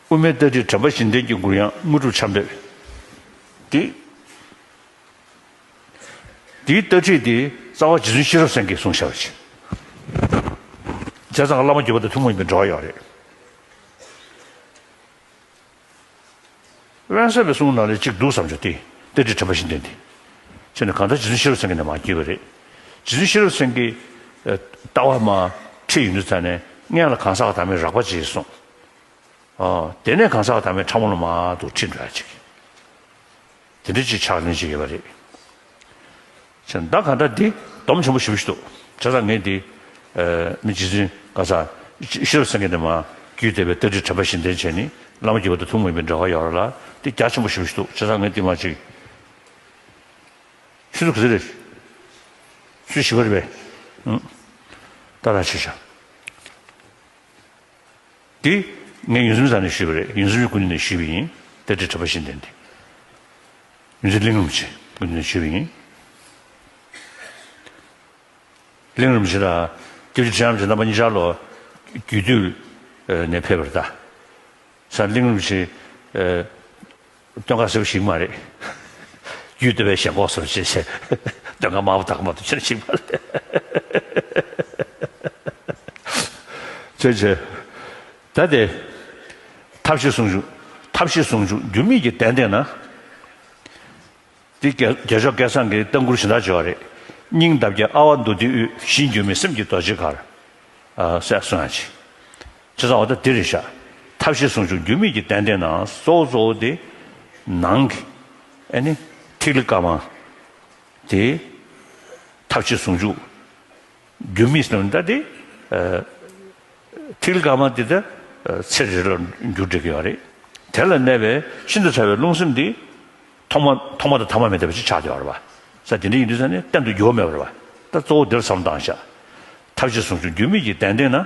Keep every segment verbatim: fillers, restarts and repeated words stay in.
དབུ་མའི་ལྟ་ཁྲིད་དྲན་པ་བཞི་ལྡན་གྱི་མགུར་དབྱངས་དངོས་གྲུབ་ཆར་འབེབས། འདི། འདིའི་ལྟ་ཁྲིད་འདི་རྩ་བ་རྗེ་བཙུན་ཤེས་རབ་སེང་གེས་གསུངས་བཞག་པ་ཅིག་བྱས་ཙང་བླ་མ་བརྒྱུད་པ་དང་ཐུན་མོང་ཡིན་པའི་འབྲེལ་བ་ཡོད་རེད། དབེན་ས་པའི་གསུང་ནང་ལས་གཅིག་འདུག་བསམ་བྱུང་། དེ་ལྟ་ཁྲིད་དྲན་པ་བཞི་ལྡན་འདི། བྱས་ནས་གང་ལྟར་རྗེ་བཙུན་ཤེས་རབ་སེང་གེ་ནས་མར་བརྒྱུད་པ་རེད། རྗེ་བཙུན་ཤེས་རབ་སེང་གེའི་ལྟ་བ་མར་ཁྲིད་ཡོང་དུས་ཙ་ནས་སྔོན་ལ་གང་ཟག་བདག་མེད་རགས་པ་ཅིག་གསུངས། ཨོ། དེ་ནས་གང་ཟག་བདག་མེད་ཕྲ་མོ་ལ་མར་འདུག་ཁྲིད་འགྲོ་ཡ་ཅིག་དེ་འདྲ་ཅིག་ཕྱག་ལེན་བྱེད་ཀྱི་ཡོད་པ་རེད། བྱས་ཙང་ད་གང་ལྟར་འདི་སྡོམ་ཆེན་པོ་ཞེ་པོ་ཞིག་འདུག་བྱས་ཙང་ངས་འདི། ཨ། མི་རྗེ་བཙུན་གང་ཟག་ཤེས་རབ་སེང་གེ་ནས་མར་བརྒྱུད་བསྡད་པའི་ལྟ་ཁྲིད་དྲན་པ་བཞི་ལྡན་བྱས་ནས་བླ་མ་བརྒྱུད་པ་དང་ཐུན་མོང་མིན་པའི་འབྲེལ་བ་ཡོད་རེད་ལ། འདི་རྒྱ་ཆེན་པོ་ཞེ་པོ་ཞིག་འདུག་བྱས་ཙང་ངས་འདི་མར་ཅིག་ཆུ་ཚོད་ག་ཚོད་རེད། ཆུ་ཚོད་བཞི་པ་རེད་པས། ཨང་། ཏག་ཏག་ཆུ་ཤ། འདི་ངས་ཡོངས་འཛིན་ས་ནས་ཞུས་པ་རེད། ཡོངས་འཛིན་སྐུ་མདུན་ནས་ཞུས་པ་ཡིན། ལྟ་ཁྲིད་དྲན་པ་བཞི་ལྡན་འདི། ཡོངས་འཛིན་གླིང་རིན་པོ་ཆེ་སྐུ་མདུན་ནས་ཞུས་པ་ཡིན། གླིང་རིན་པོ་ཆེ་དང་སྐྱབས་རྗེ་ཁྲི་བྱང་རིན་པོ་ཆེ་རྣམ་པ་གཉིས་ཆར་ལོ་རྒྱུད་སྟོད་ནས་ཕེབས་པ་རེད་ད། ས་གླིང་རིན་པོ་ཆེ། ཨ། སྟོན་ཁ་གསལ་པོ་ཞིག་མ་རེད། རྒྱུད་སྟོད་པའི་ཞེན་ཁོག་སོགས་བྱས་བྱས་སྟོན་ཁ་དམར་པོ་དག་མ་གཏོགས་ཆེར་ཞིག་མ་རེད། བྱས་བྱས། ད་དེ། ཐབས་ཤེས་ཟུང་འཇུག་ཐབས་ཤེས་ཟུང་འཇུག་འགྱུར་མེད་ཀྱི་གདན་སྟེང་ན། འདི་རྒྱལ་རྒྱལ་མཆོག་སྐལ་བཟང་གི་ལྟ་མགུར་གཞན་དག་བྱས་པ་རེད། སྙིང་འདབ་བརྒྱད་ཨ་ཝ་མདོ་སྡེའི་དབུས། གཞི་འགྱུར་མེད་སེམས་ཀྱི་རྡོ་རྗེའི་གར། ཨ། ཟེར་གསུང་ཡ་ཅིག་བྱས་ཙང་འོ་ད་འདི་རེད་ཤག་ཐབས་ཤེས་ཟུང་འཇུག་འགྱུར་མེད་ཀྱི་གདན་སྟེང་ན། གཙོ་བོ་གཙོ་བོ་དེ་ནང་གི། ཨ་ནི། ཐིག་ལེ་དཀར་དམར་དེ་ཐབས་ཤེས་ཟུང་འཇུག་འགྱུར་མེད་ཟེར་ན་ད་དེ། ཨ། ཐིག་ལེ་དཀར་དམར་དེ་ད། ཨ། ཚེ་རེ་རེ་ལ་འགྱུར་འགྲོ་གི་ཡོད་རེད། དེ་ལ་གནས་པའི་ཤིན་ཏུ་ཕྲ་བའི་རླུང་སེམས་དེ། ཐོག་མ་ཐོག་མ་དང་ཐ་མ་མེད་པ་ཅིག་ཆགས་བསྡད་ཡོད་རེད་པ། ས་དེ་འདྲ་ཡིན་དུས་ས་ནི་གཏན་དུ་འགྱུར་བ་མེད་པ་རེད་པ། ད་གཙོ་བོ་འདིར་བསམ་བཏང་ཤག་ཐབས་ཤེས་ཟུང་འཇུག་འགྱུར་མེད་ཀྱི་གདན་སྟེང་ན།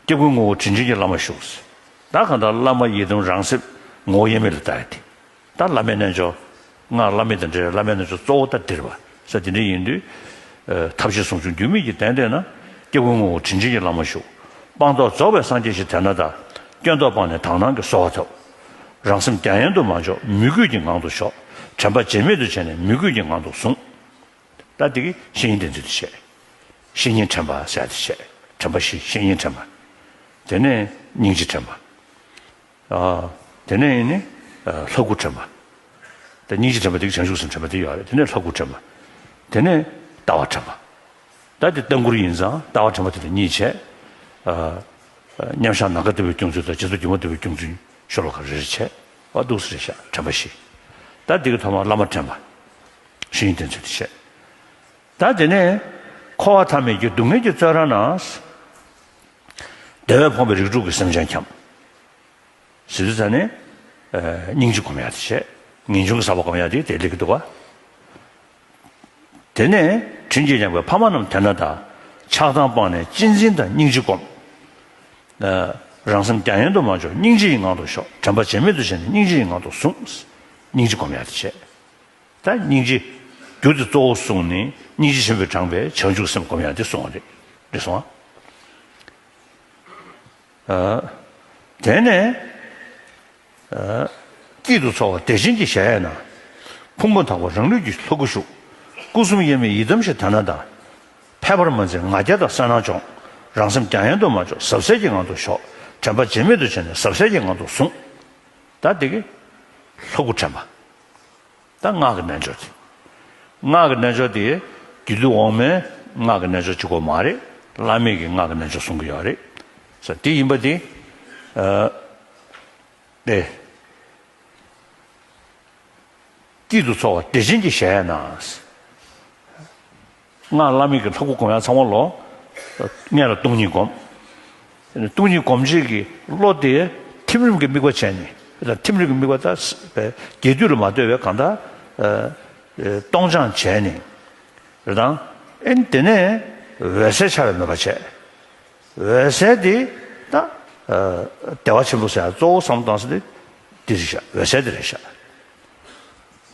སྐྱབས་ཀུན་ངོ་བོ་དྲིན་ཅན་གྱི་བླ་མ་བཞུགས། ད་གང་ལྟར་བླ་མ་ཡི་དམ་རང་སེམས་ངོ་བོ་དབྱེར་མེད་ལ་ལྟ་ཡ་དེ། ད་བླ་མའི་རྣལ་འབྱོར། སྔགས་བླ་མེད་དང་འབྲེལ་བའི་བླ་མའི་རྣལ་འབྱོར་གཙོ་བོ་ད་འདིར་བ། ས་དེ་འདྲ་ཡིན་དུས། ཨ། ཐབས་ཤེས་ཟུང་འཇུག་འགྱུར་མེད་ཀྱི་གདན་སྟེང་ན། སྐྱབས་ཀུན་ངོ་བོ་དྲིན་ཅན་གྱི་བླ་མ་བཞུགས། སྤངས་རྟོགས་རྫོགས་པའི་སངས་རྒྱས་ཞེས་དེ་ན་གདའ། སྐྱོན་རྟོག་སྤངས་ནས་དག་སྣང་གིས་གསོལ་བ་ཐོབ། རང་སེམས་རྒྱ་ཡན་དུ་མ་འཇོག་མོས་གུས་ཀྱི་ངང་དུ་ཞོག་དྲན་པ་བརྗེད་མེད་དུ་བྱས་ནས་མོས་གུས་ཀྱི་ངང་དུ་ཟུངས། ད་འདི་གི་བཤེས་གཉེན་བསྟེན་ཚུལ་དེ་བཤད། བཤེས་གཉེན་དྲན་པ་ཟེར་ཡ་དེ་བཤད། དྲན་པ་བཞི། བཤེས་གཉེན་དྲན་པ། དེ་ནས་སྙིང་རྗེ་དྲན་པ། ཨ། དེ་ནས་ཡིན་ནི། ཨ། ལྷ་སྐུ་དྲན་པ། ད་སྙིང་རྗེ་དྲན་པ་དེ་བྱང་ཆུབ་སེམས་དྲན་པ་དེ་ཡོད་རེད། དེ་ནས་ལྷ་སྐུ་དྲན་པ། དེ་ནས་ལྟ་བ་དྲན་པ། ད་དེ་ལྟ་མགུར་ཡིན་ཙང་ལྟ་བ་དྲན་པ་དེ་དང་གཉིས་བྱས། ཨ། མཉམ་བཞག་ནམ་མཁའ་ལྟ་བུའི་སྐྱོང་ཚུལ་དང་རྗེས་ཐོབ་སྒྱུ་མ་ལྟ་བུའི་སྐྱོང་ཚུལ་ཤོ་ལོ་ཀ་རེ་རེ་བྱས། ཨ། འདུག་སེ་རེད་ཤག་དྲན་པ་བཞི། ད་འདི་གི་ཐོག་མར་བླ་མ་དྲན་པ། བཤེས་གཉེན་བསྟེན་ཚུལ་དེ་བཤད། ད་དེ་ནས་འཁོར་བ་མཐའ་མེད་ཀྱི་སྡུག་བསྔལ་གྱི་བཙོན་ར་ན། བདེ་བས་ཕོངས་པའི་རིགས་དྲུག་གི་སེམས་ཅན་འཁྱམས། ཟེར་དུས་ཙ་ནས། ཨ། སྙིང་རྗེ་སྒོམ་ཡག་དེ་བྱས། ངེས་འབྱུང་གི་ཟག་པ་སྒོམ་ཡག་དེ་དེ་སླེབས་ཀྱི་འདུག་ག་དེ་ནས་དྲིན་གྱིས་བསྐྱངས་པའི་ཕ་མ་རྣམས་དེ་ན་གདའ། ཆགས་སྡང་སྤངས་ནས་གཅེས་འཛིན་དང་སྙིང་རྗེ་སྒོམ། ཨ། རང་སེམས་རྒྱ་ཡན་དུ་མ་འཇོག་སྙིང་རྗེ་ཡི་ངང་དུ་ཞོག་དྲན་པ་བརྗེད་མེད་དུ་བྱས་ནས་སྙིང་རྗེ་ཡི་ངང་དུ་ཟུངས། སྙིང་རྗེ་སྒོམ་ཡག་དེ་བྱས། ད་སྙིང་རྗེ་རྒྱུ་དེ་གཙོ་བོ་བཟུང་ནས་སྙིང་རྗེ་ཆེན་པོས་དྲངས་པའི་བྱང་ཆུབ་སེམས་སྒོམ་ཡག་དེ་གསུངས་པ་རེད། རེད་སོང་ཨ། ཨ། དེ་ནས། ཨ། སྐྱིད་དུ་འཚོ་བ་བདེ་ཆེན་གྱི་གཞལ་ཡས་ན། ཕུང་པོ་དག་པ་རང་ལུས་ཀྱི་ལྷ་སྐུ་བཞུགས། སྐུ་གསུམ་དབྱེར་མེད་ཡི་དམ་ཞེས་དེ་ན་གདའ། ཕལ་པར་མ་འཛིན་ང་རྒྱལ་དང་གསལ་སྣང་སྦྱོངས། རང་སེམས་རྒྱ་ཡན་དུ་མ་འཇོག་ཟབ་གསལ་གྱི་ངང་དུ་ཞོག་དྲན་པ་བརྗེད་མེད་དུ་བྱས་ནས་ཟབ་གསལ་གྱི་ངང་དུ་ཟུངས། ད་འདི་གི་ལྷ་སྐུ་དྲན་པ། ད་སྔགས་ཀྱི་རྣལ་འབྱོར་དེ། སྔགས་ཀྱི་རྣལ་འབྱོར་དེ་རྒྱུད་སྡེ་འོག་མའི་སྔགས་ཀྱི་རྣལ་འབྱོར་གཅིག་པོ་མ་རེད། བླ་མེད་ཀྱི་སྔགས་ཀྱི་རྣལ་འབྱོར་གསུང་གི་ཡོད་རེད། ས་དེ་ཡིན་པ་དེ། ཨ། ཨེ། སྐྱིད་དུ་འཚོ་བ་བདེ་ཆེན་གྱི་གཞལ་ཡས་ན། སྔགས་བླ་མེད་ཀྱི་ལྷ་སྐུ་སྒོམ་ཡག་ཚང་མ་ལོ། སྔོན་ལ་སྟོང་ཉིད་སྒོམ། སྟོང་ཉིད་སྒོམ་བྱེད་ཀྱི་བློ་དེ་ཐིམ་རིམ་གྱི་དམིགས་པ་བྱས་ནས། ཐིམ་རིམ་གྱི་དམིགས་པ་ད་རྒྱས་བསྡུས་ལ་མ་ལྟོས་པའི་གང་ལྟར། ཨ། ཨ། སྟོང་སྦྱང་བྱས་ནས། རེད་དང་། ཨེ་དེ་ནས་འོད་གསལ་འཆར་བའི་མོས་པ་བྱས། འོད་གསལ་དེ་ད། ཨ། བདེ་བ་ཆེན་པོ་ཟེར་ཡག་གཙོ་བོ་བསམ་བཏང་ས་དེ་འདི་རེད་ཤག་འོད་གསལ་དེ་རེད་ཤག་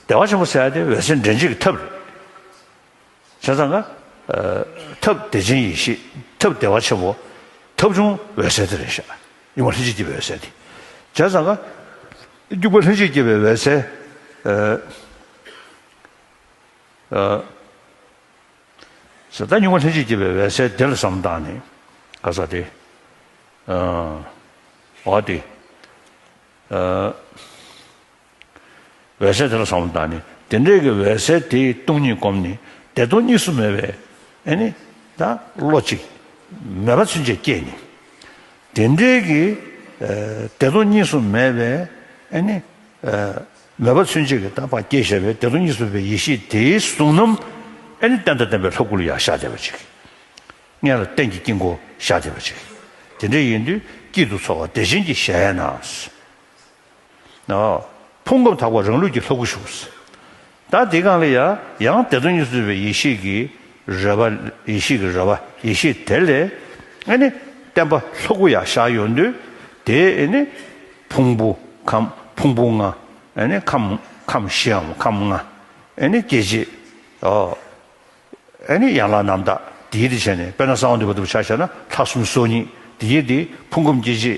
བདེ་བ་ཆེན་པོ་ཟེར་ཡག་དེ་འོད་གསལ་འདྲེན་བྱེད་ཀྱི་ཐབས་རེད། བྱས་ཙང་ཀ། ཨ། ཐབས་བདེ་ཆེན་ཡེ་ཤེས། ཐབས་བདེ་བ་ཆེན་པོ། ཐབས་བྱུང་འོད་གསལ་དེ་རེད་ཤག་གཉུག་མ་ལྷན་ཅིག་སྐྱེས་པའི་འོད་གསལ་དེ། བྱས་ཙང་ཀ་སྙུང་པ་ལྷན་ཅིག་སྐྱེས་པའི་འོད་གསལ། ཨ། ཨ། ཟེར་ད་སྙུང་པ་ལྷན་ཅིག་སྐྱེས་པའི་འོད་གསལ་དེ་ལ་བསམ་བཏང་ནས་ག་ས་དེ། ཨ། འོ་དེ། ཨ། འོད་གསལ་དེ་ལ་བསམ་བློ་བཏང་ནས་དེ་འདྲའི་གི་འོད་གསལ་དེའི་སྟོང་ཉིད་བསྒོམས་ནས་བདེ་སྟོང་གཉིས་སུ་མེད་པའི་ཨེ་ནི་ད་བློ་གཅིག་མོས་པ་ཚུན་ཆད་སྐྱེས་ནས་དེ་འདྲའི་གི་ཨ་བདེ་སྟོང་གཉིས་སུ་མེད་པའི་ཨེ་ནི་ཨ་མོས་པ་ཚུན་ཆད་ཀྱི་ད་ཕར་སྐྱེས་བཞག་པའི་བདེ་སྟོང་གཉིས་སུ་མེད་པའི་ཡེ་ཤེས་དེའི་གཟུང་རྣམ་ཨེ་ནི་རྟེན་དང་བརྟེན་པའི་ལྷ་སྐུ་ལ་ཡར་ཤར་བསྡད་པ་ཅིག་སྔོན་ལ་རྟེན་གྱི་དཀྱིལ་འཁོར་ཤར་བསྡད་པ་ཅིག་དེ་འདྲ་ཡིན་དུས་དཀྱིལ་དུ་ཚོར་བ་བདེ་ཆེན་གྱི་གཞལ་ཡས་ན། ཨོ། ཕུང་ཁམས་དག་པ་རང་ལུས་ཀྱི་ལྷ་སྐུ་བཞུགས། ད་དེའི་སྒང་ལ་ཡང་ཡང་བདེ་སྟོང་གཉིས་སུ་མེད་པའི་ཡེ་ཤེས་ཀྱི་རོལ་པ། ཡེ་ཤེས་ཀྱི་རོལ་པ། ཡེ་ཤེས་དེ་ལས་ཨེ་ནི་བརྟེན་པ་ལྷ་སྐུ་ཡར་ཤར་ཡོང་དུས་དེ་ཨེ་ནི་ཕུང་པོ་ཁམས་ཕུང་པོ་ལྔ། ཨེ་ནི་ཁམས་ཁམས་བཞིའམ་ཁམས་ལྔ། ཨེ་ནི་སྐྱེ་མཆེད། ཨོ། ཨེ་ནི་ཡན་ལག་རྣམ་དག་དེའི་དེ་བྱས་ནས་དཔེར་ན་གསང་བ་འདུས་པ་འདི་ཆ་བཞག་ན་ལྷ་སུམ་ཅུ་སོ་གཉིས་དེའི་དེ་ཕུང་ཁམས་སྐྱེ་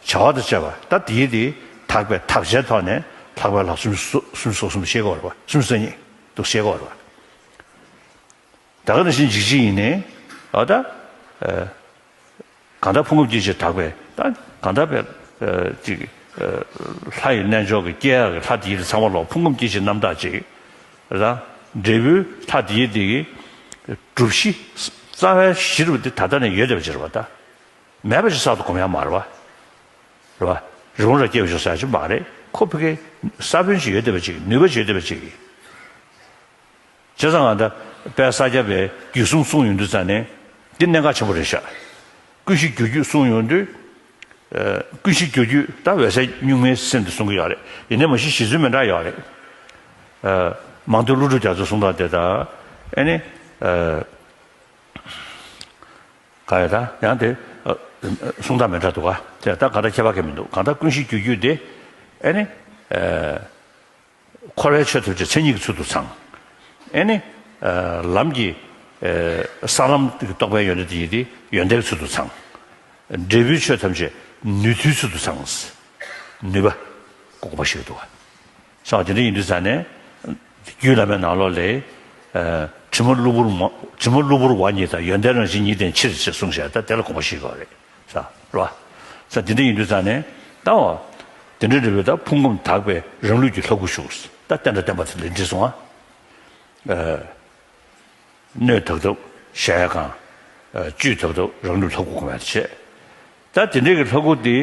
མཆེད། ཨ། བྱ་བ་དང་བཅས་པ་ད་དེའི་དེ་དག་པའི་དག་བྱའི་ཐོག་ནས་ལྷག་པའི་ལྷ་སུམ་ཅུ་སོ་སུམ་ཅུ་སོ་གསུམ་ཤེས་དགོས་རེད་པ། སུམ་ཅུ་སོ་གཉིས་འདུག་ཤེས་དགོས་རེད་པ། ད་ག་ནང་བཞིན་འཇིགས་བྱེད་ཡིན་ནའི་ཨ་ད། ཨ། གང་ལྟར་ཕུང་ཁམས་སྐྱེ་མཆེད་དག་པས་ད་གང་ལྟར་བས་ཨ་ཅིག་ཨ་ལྷ་ཡི་རྣལ་འབྱོར་གྱི་སྐྱེ་ཡག་གི་ལྷ་དེ་ཡི་ཚང་མ་ལོག་ཕུང་ཁམས་སྐྱེ་མཆེད་རྣམ་དག་ཅིག་རང་འབྲས་བུའི་ལྷ་དེ་ཡི་དེ་གི་སྒྲུབ་གཞི་རྩ་བའི་གཞི་རུ་དེ་ད་ལྟ་ནས་ཡོད་བསྡད་པ་ཅིག་རེད་པ། ད་མེད་པ་ཅིག་གསར་དུ་སྒོམ་ཡག་མ་རེད་པ། རེད་པ། རི་བོང་རྭ་སྐྱེ་བ་ཅིག་ཟེར་ཡག་ཅིག་མ་རེད། ཁོ་ཕ་གི་ས་བོན་ཅིག་ཡོད་བསྡད་པ་ཅིག་ནུས་པ་ཅིག་ཡོད་བསྡད་པ་ཅིག་བྱས་ཙང་ང་ད་དཔལ་ས་སྐྱ་པའི་རྒྱུད་གསུམ་གསུངས་ཡོང་དུས་ཙང་ནས་འདི་གནད་འགག་ཆེན་པོ་རེད་ཤག་ཀུན་གཞི་རྒྱུ་རྒྱུད་གསུངས་ཡོང་དུས། ཨ། ཀུན་གཞི་རྒྱུ་རྒྱུད་ད་འོད་གསལ་གཉུག་མའི་སེམས་དེ་གསུང་གི་ཡོད་རེད། ཡིན་ནའི་མ་གཞི་བཞེད་ཚུལ་མི་འདྲ་ཡོད་རེད། ཨ། མང་ཐོས་ཀླུ་སྒྲུབ་རྒྱ་མཚོའི་གསུང་སྟངས་དེ་དང་ཨེ་ནི། ཨ། ག་ཡོད་ད་ཡང་དེ་ཨ་གསུང་སྟངས་མི་འདྲ་འདུག་ག་དེ་ད་ག་ད་ཁྱད་པར་གང་མི་འདུག་གང་ལྟར་ཀུན་གཞི་རྒྱུ་རྒྱུད་དེ་ཨེ་ནི། ཨ། འཁོར་བའི་ཆོས་ཐམས་ཅད་མཚན་ཉིད་ཀྱི་ཚུལ་དུ་ཚང་། ཨེ་ནི། ཨ། ལམ་གྱི། ཨ། ས་ལམ་གྱི་རྟོགས་པའི་ཡོན་ཏན་དེ་ཡིན་ཏེ་ཡོན་ཏན་གྱི་ཚུལ་དུ་ཚང་། འབྲས་བུའི་ཆོས་ཐམས་ཅད་ནུས་མཐུའི་ཚུལ་དུ་ཚང་། ནུས་པ་དགོངས་པ་ཞིག་འདུག་བ། ས་དེ་འདྲ་ཡིན་དུས་ཙང་ནས་རྒྱུད་བླ་མའི་ནང་ལོགས་ལས། ཨ། དྲི་མ་གློ་བུར་མ་དྲི་མ་གློ་བུར་བ་ཉིད་དང་ཡོན་ཏན་རང་བཞིན་ཉིད་ལྡན་ཕྱིར་ཞེས་གསུངས་ཤག་ད་དེ་ལ་དགོངས་པ་བཞེས་དགོས་རེད། ས་རེད་པ། ས་དེ་འདྲ་ཡིན་དུས་ཙང་ནས་ད་འོ། དེ་འདྲ་འདྲ་བའི་ད་ཕུང་ཁམས་དག་པའི་རང་ལུས་ཀྱི་ལྷ་སྐུ་བཞུགས། ད་རྟེན་དང་བརྟེན་པ་དེ་ལས་འདྲི་སོང་ཨ། ཨ། སྣོད་དག་ཐབས་གཞལ་ཡས་ཁང་། ཨ། བཅུད་དག་ཐབས་རང་ལུས་ལྷ་སྐུ་སྒོམ་ཡག་བྱས། ད་དེ་འདྲའི་གི་ལྷ་སྐུ་དེ།